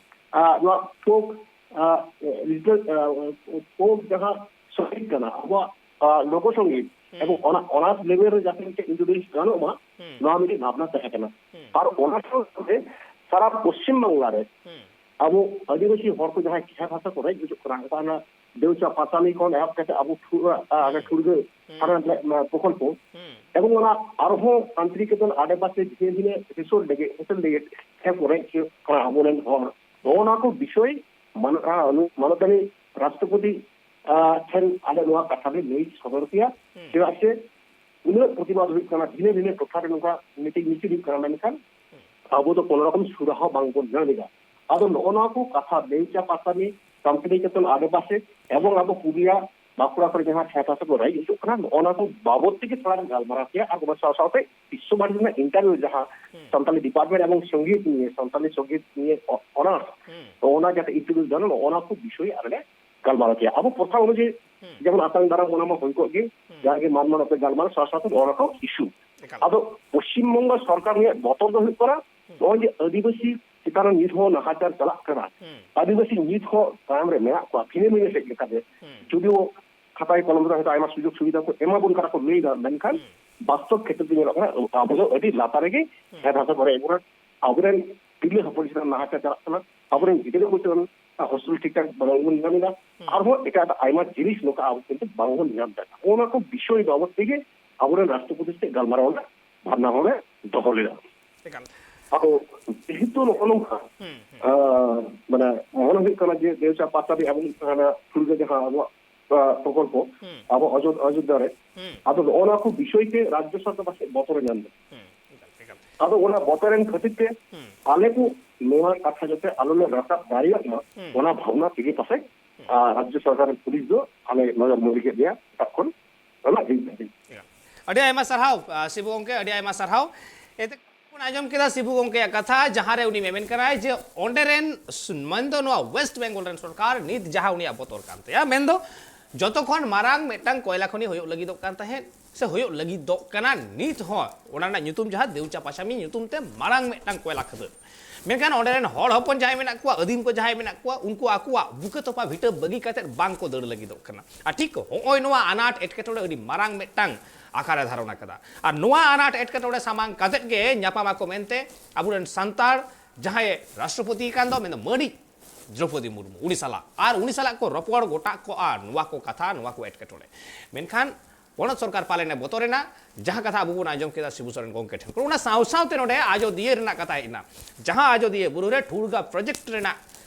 ᱟᱸ, ᱱᱚᱣᱟ ᱯᱷᱳᱠ, ᱟᱸ, ᱨᱤᱡᱚᱱᱟᱞ, ᱟᱸ, ᱯᱷᱳᱠ ᱡᱟᱦᱟᱸ ᱥᱚᱝᱜᱤᱛ ᱠᱟᱱᱟ, ᱟᱵᱚᱣᱟᱜ, ᱟᱸ, ᱞᱳᱠᱚ ᱥᱚᱝᱜᱤᱛ, ᱦᱩᱸ᱾ ᱮᱵᱚᱝ ᱚᱱᱟ ᱚᱱᱟᱨᱥ ᱞᱮᱵᱮᱞ ᱨᱮ ᱡᱟᱛᱮ ᱢᱤᱫᱴᱮᱡ ᱤᱱᱴᱨᱳᱰᱤᱭᱩᱥ ᱜᱟᱱᱚᱜ ᱢᱟ, ᱦᱩᱸ᱾ ᱱᱚᱣᱟ ᱢᱤᱫᱴᱮᱡ ᱵᱷᱟᱵᱽᱱᱟ ᱛᱟᱦᱮᱸ ᱠᱟᱱᱟ᱾ ᱦᱩᱸ᱾ ᱟᱨ ᱚᱱᱟ ᱥᱟᱶ ᱥᱟᱶᱛᱮ ᱥᱟᱨᱟ ᱯᱚᱥᱪᱤᱢ ᱵᱟᱝᱞᱟ ᱨᱮ ᱦᱩᱸ᱾ ᱟᱵᱚ ᱟᱹᱫᱤᱵᱟᱹᱥᱤ ᱦᱚᱲ ᱠᱚ ᱡᱟᱦᱟᱸᱭ ᱠᱷᱮᱛ ᱦᱟᱥᱟ ᱠᱚ ᱨᱮᱡ ᱦᱚᱪᱚᱜ ᱠᱟᱱᱟ, ᱚᱠᱟ ᱚᱱᱟ ᱫᱮᱣᱪᱟ ᱯᱟᱛᱟᱱᱤ ᱠᱷᱚᱱ ᱮᱦᱚᱵ ᱠᱟᱛᱮ ᱟᱵᱚ ᱴᱷᱩ-, ᱟ, ᱟᱜᱮ ᱦᱩᱸ᱾ ᱴᱷᱩᱲᱜᱟᱹ ᱦᱩᱸ᱾ ᱥᱟᱨᱟ ᱨᱮᱱᱟᱜ, ᱟ, ᱯᱨᱚᱠᱚᱞᱯᱚ ᱦᱩᱸ᱾ ᱮᱵᱚᱝ ᱚᱱᱟ ᱟᱨᱦᱚᱸ ᱥᱟᱱᱛᱤᱱᱤᱠᱮᱛᱚᱱ ᱟᱰᱮᱯᱟᱥᱮ ᱵᱷᱤᱱᱟᱹ ᱵᱷᱤᱱᱟᱹ ᱨᱤᱥᱳᱨᱴ ᱞᱟᱹᱜᱤᱫ, ᱦᱳᱴᱮᱞ ᱞᱟᱹᱜᱤᱫ ᱠᱷᱮᱛ ᱠᱚ ᱨᱮᱡ ᱦᱚᱪᱚᱜ ᱠᱟᱱᱟ ᱟᱵᱚᱨᱮᱱ ᱦᱚᱲ᱾ ᱱᱚᱜᱼᱚ ᱱᱚᱣᱟ ᱠᱚ ᱵᱤᱥᱚᱭ ᱢᱟᱱ-, ᱟ, ᱱᱩ-, ᱢᱟᱱᱚᱛᱟᱱᱤ ᱨᱟᱥᱴᱨᱚᱯᱚᱛᱤ, ᱟ, ᱴᱷᱮᱱ ᱟᱞᱮ ᱱᱚᱣᱟ ᱠᱟᱛᱷᱟ ᱞᱮ ᱞᱟᱹᱭ ᱥᱚᱫᱚᱨ ᱠᱮᱭᱟ᱾ ᱦᱩᱸ᱾ ᱪᱮᱫᱟᱜ ᱥᱮ ᱩᱱᱟᱹᱜ ᱯᱨᱚᱛᱤᱵᱟᱫ ᱦᱩᱭᱩᱜ ᱠᱟᱱᱟ, ᱵᱷᱤᱱᱟᱹ ᱵᱷᱤᱱᱟᱹ ᱴᱚᱴᱷᱟ ᱨᱮ ᱱᱚᱝᱠᱟ ᱢᱤᱴᱤᱝ ᱢᱤᱪᱷᱤᱞ ᱦᱩᱭᱩᱜ ᱠᱟᱱᱟ, ᱢᱮᱱᱠᱷᱟᱱ ᱟᱵᱚ ᱫᱚ ᱠᱳᱱᱳ ᱨᱚᱠᱚᱢ ᱥᱩᱨᱟᱦᱟ ᱵᱟᱝᱵᱚᱱ ᱧᱟᱢ ᱮᱫᱟ᱾ ᱟᱫᱚ ᱱᱚᱜᱼᱚ ᱱᱚᱣᱟ ᱠᱚ ᱠᱟᱛᱷᱟ, ᱵᱮᱣᱪᱟ ᱯᱟᱥᱟᱢᱤ, ᱥᱟᱱᱛᱟᱲᱤ ᱪᱮᱛᱚᱱ ᱟᱰᱮᱯᱟᱥᱮ ᱮᱵᱚᱝ ᱟᱵᱚ ᱯᱩᱨᱩᱞᱤᱭᱟ, ᱵᱟᱸᱠᱩᱲᱟ ᱠᱚᱨᱮ ᱡᱟᱦᱟᱸ ᱠᱷᱮᱛ ᱦᱟᱥᱟ ᱠᱚ ᱨᱮᱡ ᱦᱤᱡᱩᱜ ᱠᱟᱱᱟ, ᱱᱚᱜᱼᱚ ᱱᱚᱣᱟ ᱠᱚ ᱵᱟᱵᱚᱫ ᱛᱮᱜᱮ ᱛᱷᱚᱲᱟ ᱜᱟᱞᱢᱟᱨᱟᱣ ᱠᱮᱭᱟ᱾ ᱟᱨ ᱚᱱᱟ ᱥᱟᱶ ᱥᱟᱶᱛᱮ ᱵᱤᱥᱥᱚ ᱵᱷᱟᱨᱚᱛᱤ ᱨᱮᱱᱟᱜ ᱤᱱᱴᱟᱨᱵᱷᱤᱭᱩ ᱡᱟᱦᱟᱸ ᱥᱟᱱᱛᱟᱲᱤ ᱰᱤᱯᱟᱨᱴᱢᱮᱱᱴ ᱮᱵᱚᱝ ᱥᱚᱝᱜᱤᱛ ᱱᱤᱭᱮ, ᱥᱟᱱᱛᱟᱲᱤ ᱥᱚᱝᱜᱤᱛ ᱱᱤᱭᱮ ᱚ-, ᱚᱱᱟᱨᱥ, ᱛᱚ ᱚᱱᱟ ᱡᱟᱛᱮ ᱤᱱᱴᱨᱳᱰᱤᱭᱩᱥ ᱜᱟᱱᱚᱜ, ᱚᱱᱟ ᱠᱚ ᱵᱤᱥᱚᱭ ᱟᱞᱮ ᱞᱮ ᱜᱟᱞᱢᱟᱨᱟᱣ ᱠᱮᱭᱟ᱾ ᱟᱵᱚ ᱯᱨᱚᱛᱷᱟ ᱚᱱᱩᱡᱟᱭᱤ ᱡᱮᱢᱚᱱ ᱟᱛᱟᱝ ᱫᱟᱨᱟᱢ ᱚᱱᱟ ᱢᱟ ᱦᱩᱭ ᱠᱚᱜ ᱜᱮ, ᱡᱟᱦᱟᱸ ᱜᱮ ᱢᱟᱱ ᱢᱟᱱᱚᱛ ᱛᱮ ᱜᱟᱞᱢᱟᱨᱟᱣ ᱥᱟᱶ ᱥᱟᱶᱛᱮ ᱚᱱᱟ ᱠᱚ ᱤᱥᱩ᱾ ᱮᱠᱟᱞ᱾ ᱟᱫᱚ ᱯᱚᱥᱪᱤᱢ ᱵᱚᱝᱜᱚ ᱥᱚᱨᱠᱟᱨ ᱨᱮᱭᱟᱜ ᱵᱚᱛᱚᱨ ᱫᱚ ᱦᱩᱭᱩᱜ ᱠᱟᱱᱟ, ᱱᱚᱜᱼᱚᱭ ᱡᱮ ᱟᱹᱫᱤᱵᱟᱹᱥᱤ ᱪᱮᱛᱟᱱ ᱨᱮ ᱱᱤᱛ ᱦᱚᱸ ᱱᱟᱦᱟᱪᱟᱨ ᱪᱟᱞᱟᱜ ᱠᱟᱱᱟ, ᱟᱹᱫᱤᱵᱟᱹᱥᱤ ᱱᱤᱛ ᱦᱚᱸ ᱛᱟᱭᱚᱢ ᱨᱮ ᱢᱮᱱᱟᱜ ᱠᱚᱣᱟ, ᱵᱷᱤᱱᱟᱹ ᱵᱷᱤᱱᱟᱹ ᱥᱮᱫ ᱞᱮᱠᱟᱛᱮ᱾ ᱡᱩᱫᱤᱭᱳ ᱠᱷᱟᱛᱟᱭ ᱠᱚᱞᱚᱢ ᱨᱮ ᱦᱚᱭᱛᱳ ᱟᱭᱢᱟ ᱥᱩᱡᱳᱜᱽ ᱥᱩᱵᱤᱫᱷᱟ ᱠᱚ ᱮᱢᱟ ᱵᱚᱱ ᱠᱟᱱᱟ ᱠᱚ ᱞᱟᱹᱭ ᱮᱫᱟ, ᱢᱮᱱᱠᱷᱟᱱ ᱵᱟᱥᱛᱚᱵ ᱠᱷᱮᱛᱨᱮ ᱫᱚ ᱧᱮᱞᱚᱜ ᱠᱟᱱᱟ ᱟᱵᱚ ᱫᱚ ᱟᱹᱰᱤ ᱞᱟᱛᱟᱨ ᱨᱮᱜᱮ ᱠᱷᱮᱛ ᱦᱟᱥᱟ ᱠᱚᱨᱮ ᱟᱵᱚᱨᱮᱱ, ᱟᱵᱚᱨᱮᱱ ᱛᱤᱨᱞᱟᱹ ᱦᱚᱯᱚᱱ ᱪᱮᱛᱟᱱ ᱱᱟᱦᱟᱪᱟᱨ ᱪᱟᱞᱟᱜ ᱠᱟᱱᱟ, ᱟᱵᱚᱨᱮᱱ ᱜᱤᱫᱽᱨᱟᱹ ᱠᱚ ᱪᱮᱛᱟᱱ ᱦᱳᱥᱴᱮᱞ ᱴᱷᱤᱠ ᱴᱷᱟᱠ ᱵᱟᱝᱵᱚᱱ ᱧᱟᱢ ᱮᱫᱟ, ᱟᱨᱦᱚᱸ ᱮᱴᱟᱜ ᱮᱴᱟᱜ ᱟᱭᱢᱟ ᱡᱤᱱᱤᱥ ᱱᱚᱝᱠᱟ ᱟᱵᱚ ᱠᱤᱱᱛᱩ ᱵᱟᱝᱵᱚᱱ ᱧᱟᱢ ᱮᱫᱟ᱾ ᱚᱱᱟ ᱠᱚ ᱵᱤᱥᱚᱭ ᱵᱟᱵᱚᱫ ᱛᱮᱜᱮ ᱟᱵᱚᱨᱮᱱ ᱨᱟᱥᱴᱨᱚᱯᱚᱛᱤ ᱥᱟᱛᱮ ᱜᱟᱞᱢᱟᱨᱟᱣ ᱨᱮᱱᱟᱜ ᱵᱷᱟᱵᱽᱱᱟ ᱦᱚᱸᱞᱮ ᱫᱚᱦᱚ ᱞᱮᱫᱟ᱾ ᱮᱠᱟᱞ᱾ ᱟᱫᱚ ᱡᱮᱦᱮᱛᱩ ᱱᱚᱜᱼᱚ ᱱᱚᱝᱠᱟ, ᱦᱩᱸ, ᱦᱩᱸ᱾ ᱟᱸ, ᱢᱟᱱᱮ ᱢᱚᱱᱮ ᱦᱩᱭᱩᱜ ᱠᱟᱱᱟ ᱡᱮ ᱵᱮᱣᱪᱟ ᱯᱟᱥᱟᱵᱤ ᱮᱵᱚᱝ ᱦᱟᱱᱟ ᱴᱷᱩᱲᱜᱟᱹ ᱡᱟᱦᱟᱸ ᱟᱵᱚᱣᱟᱜ, ᱟᱸ, ᱯᱨᱚᱠᱚᱞᱯᱚ, ᱦᱩᱸ᱾ ᱟᱵᱚ ᱚᱡᱳ-, ᱚᱡᱳᱫᱽᱫᱷᱟ ᱨᱮ, ᱦᱩᱸ᱾ ᱟᱫᱚ ᱱᱚᱜᱼᱚ ᱱᱚᱣᱟ ᱠᱚ ᱵᱤᱥᱚᱭ ᱛᱮ ᱨᱟᱡᱽᱡᱚ ᱥᱚᱨᱠᱟᱨ ᱯᱟᱥᱮᱡ ᱵᱚᱛᱚᱨᱮ ᱧᱟᱢ ᱮᱫᱟ᱾ ᱦᱩᱸ, ᱮᱠᱟᱞ, ᱮᱠᱟᱞ᱾ ᱟᱫᱚ ᱚᱱᱟ ᱵᱚᱛᱚᱨᱮᱱ ᱠᱷᱟᱹᱛᱤᱨ ᱛᱮ ᱦᱩᱸ᱾ ᱟᱞᱮ ᱠᱚ ᱱᱚᱣᱟ ᱠᱟᱛᱷᱟ ᱡᱟᱛᱮ ᱟᱞᱚ ᱞᱮ ᱨᱟᱠᱟᱵ ᱫᱟᱲᱮᱭᱟᱜ ᱢᱟ, ᱦᱩᱸ᱾ ᱚᱱᱟ ᱵᱷᱟᱵᱽᱱᱟ ᱛᱮᱜᱮ ᱯᱟᱥᱮᱡ, ᱦᱩᱸ᱾ ᱟᱸ, ᱨᱟᱡᱽᱡᱚ ᱥᱚᱨᱠᱟᱨ ᱨᱮᱱ ᱯᱩᱞᱤᱥ ᱫᱚ ᱟᱞᱮ ᱱᱚᱡᱚᱨ ᱢᱚᱱᱮ ᱠᱮᱫ ᱞᱮᱭᱟ ᱥᱮᱛᱟᱜ ᱠᱷᱚᱱ᱾ ᱚᱱᱟ ᱜᱮ᱾ ᱮᱠᱟᱞ᱾ ᱟᱹᱰᱤ ᱟᱭᱢᱟ ᱥᱟᱨᱦᱟᱣ, ᱟᱸ, ᱥᱤᱵᱩ ᱜᱚᱢᱠᱮ, ᱟᱹᱰᱤ ᱟᱭᱢᱟ ᱥᱟᱨᱦᱟᱣ᱾ ᱮᱱᱛᱮ ᱵᱚᱱ ᱟᱸᱡᱚᱢ ᱠᱮᱫᱟ ᱥᱤᱵᱩ ᱜᱚᱢᱠᱮᱭᱟᱜ ᱠᱟᱛᱷᱟ, ᱡᱟᱦᱟᱸ ᱨᱮ ᱩᱱᱤ ᱢᱮᱢᱮᱱ ᱠᱟᱱᱟᱭ ᱡᱮ ᱚᱸᱰᱮ ᱨᱮᱱ ᱥᱩ-, ᱢᱮᱱᱫᱚ ᱱᱚᱣᱟ ᱣᱮᱥᱴ ᱵᱮᱝᱜᱚᱞ ᱨᱮᱱ ᱥᱚᱨᱠᱟᱨ ᱱᱤᱛ ᱡᱟᱦᱟᱸ ᱩᱱᱤᱭᱟᱜ ᱵᱚᱛᱚᱨ ᱠᱟᱱ ᱛᱟᱭᱟ, ᱢᱮᱱᱫᱚ ᱡᱚᱛᱚ ᱠᱷᱚᱱ ᱢᱟᱨᱟᱝ ᱢᱤᱫᱴᱟᱝ ᱠᱚᱭᱞᱟ ᱠᱷᱚᱱᱤ ᱦᱩᱭᱩᱜ ᱞᱟᱹᱜᱤᱫᱚᱜ ᱠᱟᱱ ᱛᱟᱦᱮᱸᱫ ᱥᱮ ᱦᱩᱭᱩᱜ ᱞᱟᱹᱜᱤᱫᱚᱜ ᱠᱟᱱᱟ ᱱᱤᱛ ᱦᱚᱸ, ᱚᱱᱟ ᱨᱮᱱᱟᱜ ᱧᱩᱛᱩᱢ ᱡᱟᱦᱟᱸ ᱫᱮᱣᱪᱟ ᱯᱟᱥᱟᱢᱤ ᱧᱩᱛᱩᱢ ᱛᱮ ᱢᱟᱨᱟᱝ ᱢᱤᱫᱴᱟᱝ ᱠᱚᱭᱞᱟ ᱠᱷᱟᱹᱫᱟᱹᱱ᱾ ᱢᱮᱱᱠᱷᱟᱱ ᱚᱸᱰᱮ ᱨᱮᱱ ᱦᱚᱲ ᱦᱚᱯᱚᱱ ᱡᱟᱦᱟᱸᱭ ᱢᱮᱱᱟᱜ ᱠᱚᱣᱟ, ᱟᱹᱫᱤᱢ ᱠᱚ ᱡᱟᱦᱟᱸᱭ ᱢᱮᱱᱟᱜ ᱠᱚᱣᱟ, ᱩᱱᱠᱩ ᱟᱠᱚᱣᱟᱜ ᱵᱩᱠᱟᱹ ᱛᱚᱯᱟ ᱵᱷᱤᱴᱟᱹ ᱵᱟᱹᱜᱤ ᱠᱟᱛᱮᱫ ᱵᱟᱝ ᱠᱚ ᱫᱟᱹᱲ ᱞᱟᱹᱜᱤᱫᱚᱜ ᱠᱟᱱᱟ᱾ ᱟᱨ ᱴᱷᱤᱠ ᱦᱚᱸᱜᱼᱚᱭ ᱱᱚᱣᱟ ᱟᱱᱟᱴ ᱮᱴᱠᱮᱴᱚᱬᱮ ᱟᱹᱰᱤ ᱢᱟᱨᱟᱝ ᱢᱤᱫᱴᱟᱝ ᱟᱠᱟᱨᱮ ᱫᱷᱟᱨᱚᱱ ᱟᱠᱟᱫᱟ᱾ ᱟᱨ ᱱᱚᱣᱟ ᱟᱱᱟᱴ ᱮᱴᱠᱮᱴᱚᱬᱮ ᱥᱟᱢᱟᱝ ᱠᱟᱛᱮᱫ ᱜᱮ ᱧᱟᱯᱟᱢ ᱟᱠᱚ ᱢᱮᱱᱛᱮ ᱟᱵᱚᱨᱮᱱ ᱥᱟᱱᱛᱟᱲ ᱡᱟᱦᱟᱸᱭ ᱨᱟᱥᱴᱨᱚᱯᱚᱛᱤ ᱠᱟᱱ ᱫᱚ, ᱢᱮᱱᱫᱚ ᱢᱟᱹᱱᱤᱡ ᱫᱨᱚᱯᱚᱫᱤ ᱢᱩᱨᱢᱩ, ᱩᱱᱤ ᱥᱟᱞᱟᱜ, ᱟᱨ ᱩᱱᱤ ᱥᱟᱞᱟᱜ ᱠᱚ ᱨᱚᱯᱚᱲ ᱜᱚᱴᱟ ᱠᱚᱜᱼᱟ ᱱᱚᱣᱟ ᱠᱚ ᱠᱟᱛᱷᱟ, ᱱᱚᱣᱟ ᱠᱚ ᱮᱴᱠᱮᱴᱚᱬᱮ᱾ ᱢᱮᱱᱠᱷᱟᱱ ᱯᱚᱱᱚᱛ ᱥᱚᱨᱠᱟᱨ ᱯᱟᱞᱮᱱ ᱮ ᱵᱚᱛᱚᱨᱮᱱᱟ, ᱡᱟᱦᱟᱸ ᱠᱟᱛᱷᱟ ᱟᱵᱚ ᱵᱚᱱ ᱟᱸᱡᱚᱢ ᱠᱮᱫᱟ ᱥᱤᱵᱩ ᱥᱚᱨᱮᱱ ᱜᱚᱢᱠᱮ ᱴᱷᱮᱱ ᱠᱷᱚᱱ᱾ ᱚᱱᱟ ᱥᱟᱶ ᱥᱟᱶᱛᱮ ᱱᱚᱰᱮ ᱟᱡᱚᱫᱤᱭᱟᱹ ᱨᱮᱱᱟᱜ ᱠᱟᱛᱷᱟ ᱦᱮᱡ ᱮᱱᱟ, ᱡᱟᱦᱟᱸ ᱟᱡᱚᱫᱤᱭᱟᱹ ᱵᱩᱨᱩ ᱨᱮ ᱴᱷᱩᱲᱜᱟ ᱯᱨᱚᱡᱮᱠᱴ ᱨᱮᱱᱟᱜ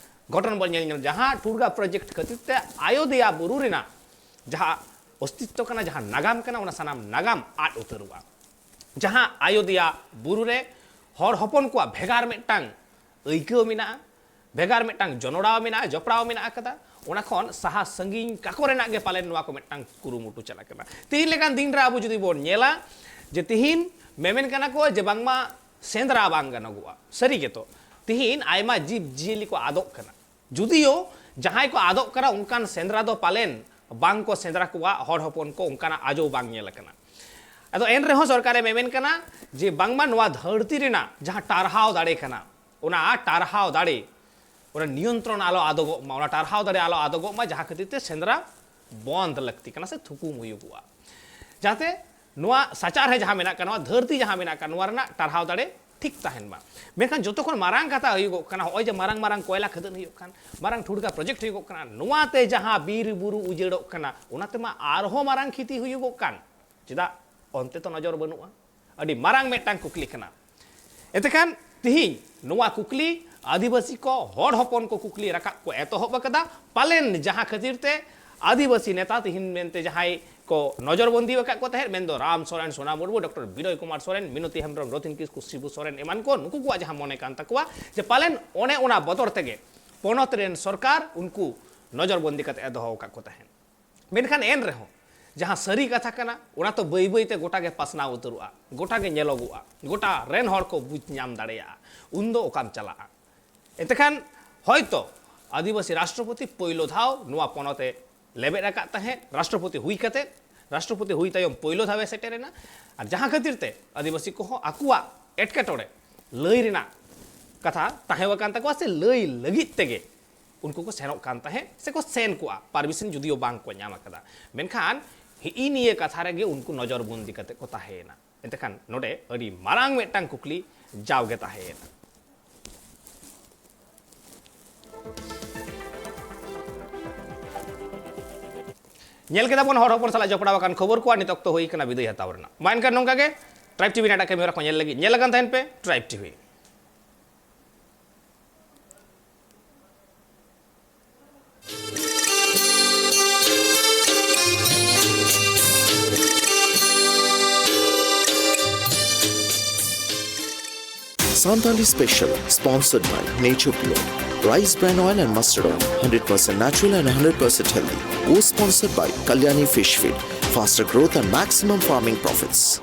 ᱜᱷᱚᱴᱚᱱ ᱵᱚᱱ ᱧᱮᱞ ᱧᱟᱢ, ᱡᱟᱦᱟᱸ ᱴᱷᱩᱲᱜᱟ ᱯᱨᱚᱡᱮᱠᱴ ᱠᱷᱟᱹᱛᱤᱨ ᱛᱮ ᱟᱡᱚᱫᱤᱭᱟᱹ ᱵᱩᱨᱩ ᱨᱮᱱᱟᱜ ᱡᱟᱦᱟᱸ ᱚᱥᱛᱤᱛᱛᱚ ᱠᱟᱱᱟ, ᱡᱟᱦᱟᱸ ᱱᱟᱜᱟᱢ ᱠᱟᱱᱟ, ᱚᱱᱟ ᱥᱟᱱᱟᱢ ᱱᱟᱜᱟᱢ ᱟᱫ ᱩᱛᱟᱹᱨᱚᱜᱼᱟ᱾ ᱡᱟᱦᱟᱸ ᱟᱡᱳᱫᱤᱭᱟ ᱵᱩᱨᱩ ᱨᱮ ᱦᱚᱲ ᱦᱚᱯᱚᱱ ᱠᱚᱣᱟᱜ ᱵᱷᱮᱜᱟᱨ ᱢᱤᱫᱴᱟᱝ ᱟᱹᱭᱠᱟᱹᱣ ᱢᱮᱱᱟᱜᱼᱟ, ᱵᱷᱮᱜᱟᱨ ᱢᱤᱫᱴᱟᱝ ᱡᱚᱱᱚᱲᱟᱣ ᱢᱮᱱᱟᱜᱼᱟ, ᱡᱚᱯᱲᱟᱣ ᱢᱮᱱᱟᱜ ᱟᱠᱟᱫᱟ, ᱚᱱᱟ ᱠᱷᱚᱱ ᱥᱟᱦᱟ ᱥᱟᱺᱜᱤᱧ ᱠᱟᱠᱚ ᱨᱮᱱᱟᱜ ᱜᱮ ᱯᱟᱞᱮᱱ ᱱᱚᱣᱟ ᱠᱚ ᱢᱤᱫᱴᱟᱝ ᱠᱩᱨᱩᱢᱩᱴᱩ ᱪᱟᱞᱟᱜ ᱠᱟᱱᱟ᱾ ᱛᱤᱦᱤᱧ ᱞᱮᱠᱟᱱ ᱫᱤᱱ ᱨᱮ ᱟᱵᱚ ᱡᱩᱫᱤ ᱵᱚᱱ ᱧᱮᱞᱟ ᱡᱮ ᱛᱤᱦᱤᱧ ᱢᱮᱢᱮᱱ ᱠᱟᱱᱟ ᱠᱚ ᱡᱮ ᱵᱟᱝᱢᱟ ᱥᱮᱸᱫᱽᱨᱟ ᱵᱟᱝ ᱜᱟᱱᱚᱜᱚᱜᱼᱟ᱾ ᱥᱟᱹᱨᱤ ᱜᱮᱛᱚ, ᱛᱤᱦᱤᱧ ᱟᱭᱢᱟ ᱡᱤᱵᱽ ᱡᱤᱭᱟᱹᱞᱤ ᱠᱚ ᱟᱫᱚᱜ ᱠᱟᱱᱟ᱾ ᱡᱩᱫᱤᱭᱳ ᱡᱟᱦᱟᱸᱭ ᱠᱚ ᱟᱫᱚᱜ ᱠᱟᱱᱟ, ᱚᱱᱠᱟᱱ ᱥᱮᱸᱫᱽᱨᱟ ᱫᱚ ᱯᱟᱞᱮᱱ ᱵᱟᱝ ᱠᱚ ᱥᱮᱸᱫᱽᱨᱟ ᱠᱚᱣᱟ, ᱦᱚᱲ ᱦᱚᱯᱚᱱ ᱠᱚ ᱚᱱᱠᱟᱱᱟᱜ ᱟᱡᱚ ᱵᱟᱝ ᱧᱮᱞ ᱟᱠᱟᱱᱟ᱾ ᱟᱫᱚ ᱮᱱ ᱨᱮᱦᱚᱸ ᱥᱚᱨᱠᱟᱨᱮ ᱢᱮᱢᱮᱱ ᱠᱟᱱᱟ ᱡᱮ ᱵᱟᱝᱢᱟ ᱱᱚᱣᱟ ᱫᱷᱟᱹᱨᱛᱤ ᱨᱮᱱᱟᱜ ᱡᱟᱦᱟᱸ ᱴᱟᱨᱦᱟᱣ ᱫᱟᱲᱮ ᱠᱟᱱᱟ, ᱚᱱᱟ ᱴᱟᱨᱦᱟᱣ ᱫᱟᱲᱮ, ᱚᱱᱟ ᱱᱤᱭᱚᱱᱛᱨᱚᱱ ᱟᱞᱚ ᱟᱫᱚᱜᱚᱜ ᱢᱟ, ᱚᱱᱟ ᱴᱟᱨᱦᱟᱣ ᱫᱟᱲᱮ ᱟᱞᱚ ᱟᱫᱚᱜᱚᱜ ᱢᱟ, ᱡᱟᱦᱟᱸ ᱠᱷᱟᱹᱛᱤᱨ ᱛᱮ ᱥᱮᱸᱫᱽᱨᱟ ᱵᱚᱱᱫ ᱞᱟᱹᱠᱛᱤ ᱠᱟᱱᱟ ᱥᱮ ᱛᱷᱩᱠᱩᱢ ᱦᱩᱭᱩᱜᱚᱜᱼᱟ, ᱡᱟᱛᱮ ᱱᱚᱣᱟ ᱥᱟᱪᱟᱨᱦᱮ ᱡᱟᱦᱟᱸ ᱢᱮᱱᱟᱜ ᱟᱠᱟᱫ, ᱱᱚᱣᱟ ᱫᱷᱟᱹᱨᱛᱤ ᱡᱟᱦᱟᱸ ᱢᱮᱱᱟᱜ ᱟᱠᱟᱫ, ᱱᱚᱣᱟ ᱨᱮᱱᱟᱜ ᱴᱟᱨᱦᱟᱣ ᱫᱟᱲᱮ ᱴᱷᱤᱠ ᱛᱟᱦᱮᱱ ᱢᱟ᱾ ᱢᱮᱱᱠᱷᱟᱱ ᱡᱚᱛᱚ ᱠᱷᱚᱱ ᱢᱟᱨᱟᱝ ᱠᱟᱛᱷᱟ ᱦᱩᱭᱩᱜᱚᱜ ᱠᱟᱱᱟ, ᱦᱚᱸᱜᱼᱚᱭ ᱡᱮ ᱢᱟᱨᱟᱝ ᱢᱟᱨᱟᱝ ᱠᱚᱭᱞᱟ ᱠᱷᱟᱹᱫᱟᱹᱱ ᱦᱩᱭᱩᱜ ᱠᱟᱱ, ᱢᱟᱨᱟᱝ ᱴᱷᱩᱲᱜᱟ ᱯᱨᱚᱡᱮᱠᱴ ᱦᱩᱭᱩᱜᱚᱜ ᱠᱟᱱᱟ, ᱱᱚᱣᱟᱛᱮ ᱡᱟᱦᱟᱸ ᱵᱤᱨ ᱵᱩᱨᱩ ᱩᱡᱟᱹᱲᱚᱜ ᱠᱟᱱᱟ, ᱚᱱᱟ ᱛᱮᱢᱟ ᱟᱨᱦᱚᱸ ᱢᱟᱨᱟᱝ ᱠᱷᱤᱛᱤ ᱦᱩᱭᱩᱜᱚᱜ ᱠᱟᱱ᱾ ᱪᱮᱫᱟᱜ ᱚᱱᱛᱮ ᱛᱚ ᱱᱚᱡᱚᱨ ᱵᱟᱹᱱᱩᱜᱼᱟ? ᱟᱹᱰᱤ ᱢᱟᱨᱟᱝ ᱢᱤᱫᱴᱟᱝ ᱠᱩᱠᱞᱤ ᱠᱟᱱᱟ᱾ ᱮᱱᱛᱮᱠᱷᱟᱱ ᱛᱤᱦᱤᱧ ᱱᱚᱣᱟ ᱠᱩᱠᱞᱤ ᱟᱹᱫᱤᱵᱟᱹᱥᱤ ᱠᱚ, ᱦᱚᱲ ᱦᱚᱯᱚᱱ ᱠᱚ ᱠᱩᱠᱞᱤ ᱨᱟᱠᱟᱵ ᱠᱚ ᱮᱛᱚᱦᱚᱵ ᱟᱠᱟᱫᱟ᱾ ᱯᱟᱞᱮᱱ ᱡᱟᱦᱟᱸ ᱠᱷᱟᱹᱛᱤᱨ ᱛᱮ ᱟᱹᱫᱤᱵᱟᱹᱥᱤ ᱱᱮᱛᱟ ᱛᱤᱦᱤᱧ ᱢᱮᱱᱛᱮ ᱡᱟᱦᱟᱸᱭ ᱠᱚ ᱱᱚᱡᱚᱨ ᱵᱚᱱᱫᱤ ᱟᱠᱟᱫ ᱠᱚ ᱛᱟᱦᱮᱸᱫ, ᱢᱮᱱᱫᱚ ᱨᱟᱢ ᱥᱚᱨᱮᱱ, ᱥᱳᱱᱟ ᱢᱩᱨᱢᱩ, ᱰᱚᱠᱴᱚᱨ ᱵᱤᱱᱚᱭ ᱠᱩᱢᱟᱨ ᱥᱚᱨᱮᱱ, ᱢᱤᱱᱚᱛᱤ ᱦᱮᱢᱵᱨᱚᱢ, ᱨᱚᱛᱷᱤᱱ ᱠᱤᱥᱠᱩ, ᱥᱤᱵᱩ ᱥᱚᱨᱮᱱ ᱮᱢᱟᱱ ᱠᱚ, ᱱᱩᱠᱩ ᱠᱚᱣᱟᱜ ᱡᱟᱦᱟᱸ ᱢᱚᱱᱮ ᱠᱟᱱ ᱛᱟᱠᱚᱣᱟ ᱡᱮ ᱯᱟᱞᱮᱱ ᱚᱱᱮ ᱚᱱᱟ ᱵᱚᱛᱚᱨ ᱛᱮᱜᱮ ᱯᱚᱱᱚᱛ ᱨᱮᱱ ᱥᱚᱨᱠᱟᱨ ᱩᱱᱠᱩ ᱱᱚᱡᱚᱨ ᱵᱚᱱᱫᱤ ᱠᱟᱛᱮ ᱮ ᱫᱚᱦᱚ ᱟᱠᱟᱫ ᱠᱚ ᱛᱟᱦᱮᱸᱫ᱾ ᱢᱮᱱᱠᱷᱟᱱ ᱮᱱ ᱨᱮᱦᱚᱸ ᱡᱟᱦᱟᱸ ᱥᱟᱹᱨᱤ ᱠᱟᱛᱷᱟ ᱠᱟᱱᱟ, ᱚᱱᱟ ᱛᱚ ᱵᱟᱹᱭ ᱵᱟᱹᱭ ᱛᱮ ᱜᱚᱴᱟ ᱜᱮ ᱯᱟᱥᱱᱟᱣ ᱩᱛᱟᱹᱨᱚᱜᱼᱟ, ᱜᱚᱴᱟ ᱜᱮ ᱧᱮᱞᱚᱜᱚᱜᱼᱟ, ᱜᱚᱴᱟ ᱨᱮᱱ ᱦᱚᱲ ᱠᱚ ᱵᱩᱡᱽ ᱧᱟᱢ ᱫᱟᱲᱮᱭᱟᱜᱼᱟ᱾ ᱩᱱᱫᱚ ᱚᱠᱟᱢ ᱪᱟᱞᱟᱜᱼᱟ? ᱮᱱᱛᱮᱠᱷᱟᱱ ᱦᱚᱭᱛᱚ ᱟᱹᱫᱤᱵᱟᱹᱥᱤ ᱨᱟᱥᱴᱨᱚᱯᱚᱛᱤ ᱯᱳᱭᱞᱳ ᱫᱷᱟᱣ ᱱᱚᱣᱟ ᱯᱚᱱᱚᱛ ᱮ ᱞᱮᱵᱮᱫ ᱟᱠᱟᱫ ᱛᱟᱦᱮᱸᱫ, ᱨᱟᱥᱴᱨᱚᱯᱚᱛᱤ ᱦᱩᱭ ᱠᱟᱛᱮ, ᱨᱟᱥᱴᱨᱚᱯᱚᱛᱤ ᱦᱩᱭ ᱛᱟᱭᱚᱢ ᱯᱳᱭᱞᱳ ᱫᱷᱟᱣ ᱮ ᱥᱮᱴᱮᱨ ᱮᱱᱟ᱾ ᱟᱨ ᱡᱟᱦᱟᱸ ᱠᱷᱟᱹᱛᱤᱨ ᱛᱮ ᱟᱹᱫᱤᱵᱟᱹᱥᱤ ᱠᱚᱦᱚᱸ ᱟᱠᱚᱣᱟᱜ ᱮᱴᱠᱮᱴᱚᱬᱮ ᱞᱟᱹᱭ ᱨᱮᱱᱟᱜ ᱠᱟᱛᱷᱟ ᱛᱟᱦᱮᱸ ᱟᱠᱟᱱ ᱛᱟᱠᱚᱣᱟ, ᱥᱮ ᱞᱟᱹᱭ ᱞᱟᱹᱜᱤᱫ ᱛᱮᱜᱮ ᱩᱱᱠᱩ ᱠᱚ ᱥᱮᱱᱚᱜ ᱠᱟᱱ ᱛᱟᱦᱮᱸᱫ, ᱥᱮᱠᱚ ᱥᱮᱱ ᱠᱚᱜᱼᱟ, ᱯᱟᱨᱢᱤᱥᱚᱱ ᱡᱩᱫᱤᱭᱳ ᱵᱟᱝ ᱠᱚ ᱧᱟᱢ ᱟᱠᱟᱫᱟ᱾ ᱢᱮᱱᱠᱷᱟᱱ ᱦᱤᱸᱜᱼᱤ ᱱᱤᱭᱟᱹ ᱠᱟᱛᱷᱟ ᱨᱮᱜᱮ ᱩᱱᱠᱩ ᱱᱚᱡᱚᱨ ᱵᱚᱱᱫᱤ ᱠᱟᱛᱮ ᱠᱚ ᱛᱟᱦᱮᱸᱭᱮᱱᱟ᱾ ᱮᱱᱛᱮᱠᱷᱟᱱ ᱱᱚᱰᱮ ᱟᱹᱰᱤ ᱢᱟᱨᱟᱝ ᱢᱤᱫᱴᱟᱝ ᱠᱩᱠᱞᱤ ᱡᱟᱣᱜᱮ ᱛᱟᱦᱮᱸᱭᱮᱱᱟ᱾ ᱧᱮᱞ ᱠᱮᱫᱟ ᱵᱚᱱ ᱦᱚᱲ ᱦᱚᱯᱚᱱ ᱥᱟᱞᱟᱜ ᱡᱚᱯᱲᱟᱣ ᱟᱠᱟᱱ ᱠᱷᱚᱵᱚᱨ ᱠᱚ, ᱟᱨ ᱱᱤᱛ ᱚᱠᱛᱚ ᱦᱩᱭ ᱠᱟᱱᱟ ᱵᱤᱫᱟᱹᱭ ᱦᱟᱛᱟᱣ ᱨᱮᱱᱟᱜ᱾ ᱢᱟ ᱮᱱᱠᱷᱟᱱ ᱱᱚᱝᱠᱟ ᱜᱮ ᱴᱨᱟᱭᱤᱵᱽ ᱴᱤᱵᱷᱤ ᱨᱮᱱᱟᱜ ᱮᱴᱟᱜ ᱠᱟᱹᱢᱤ ᱦᱚᱨᱟ ᱠᱚ ᱧᱮᱞ ᱞᱟᱹᱜᱤᱫ ᱧᱮᱞ ᱟᱠᱟᱱ ᱛᱟᱦᱮᱱ ᱯᱮ tribe TV. Randhali Special, sponsored by Nature Pure, Rice Bran Oil and Mustard Oil, hundred percent natural and hundred percent healthy. Co-sponsored by Kalyani Fish Feed, faster growth and maximum farming profits.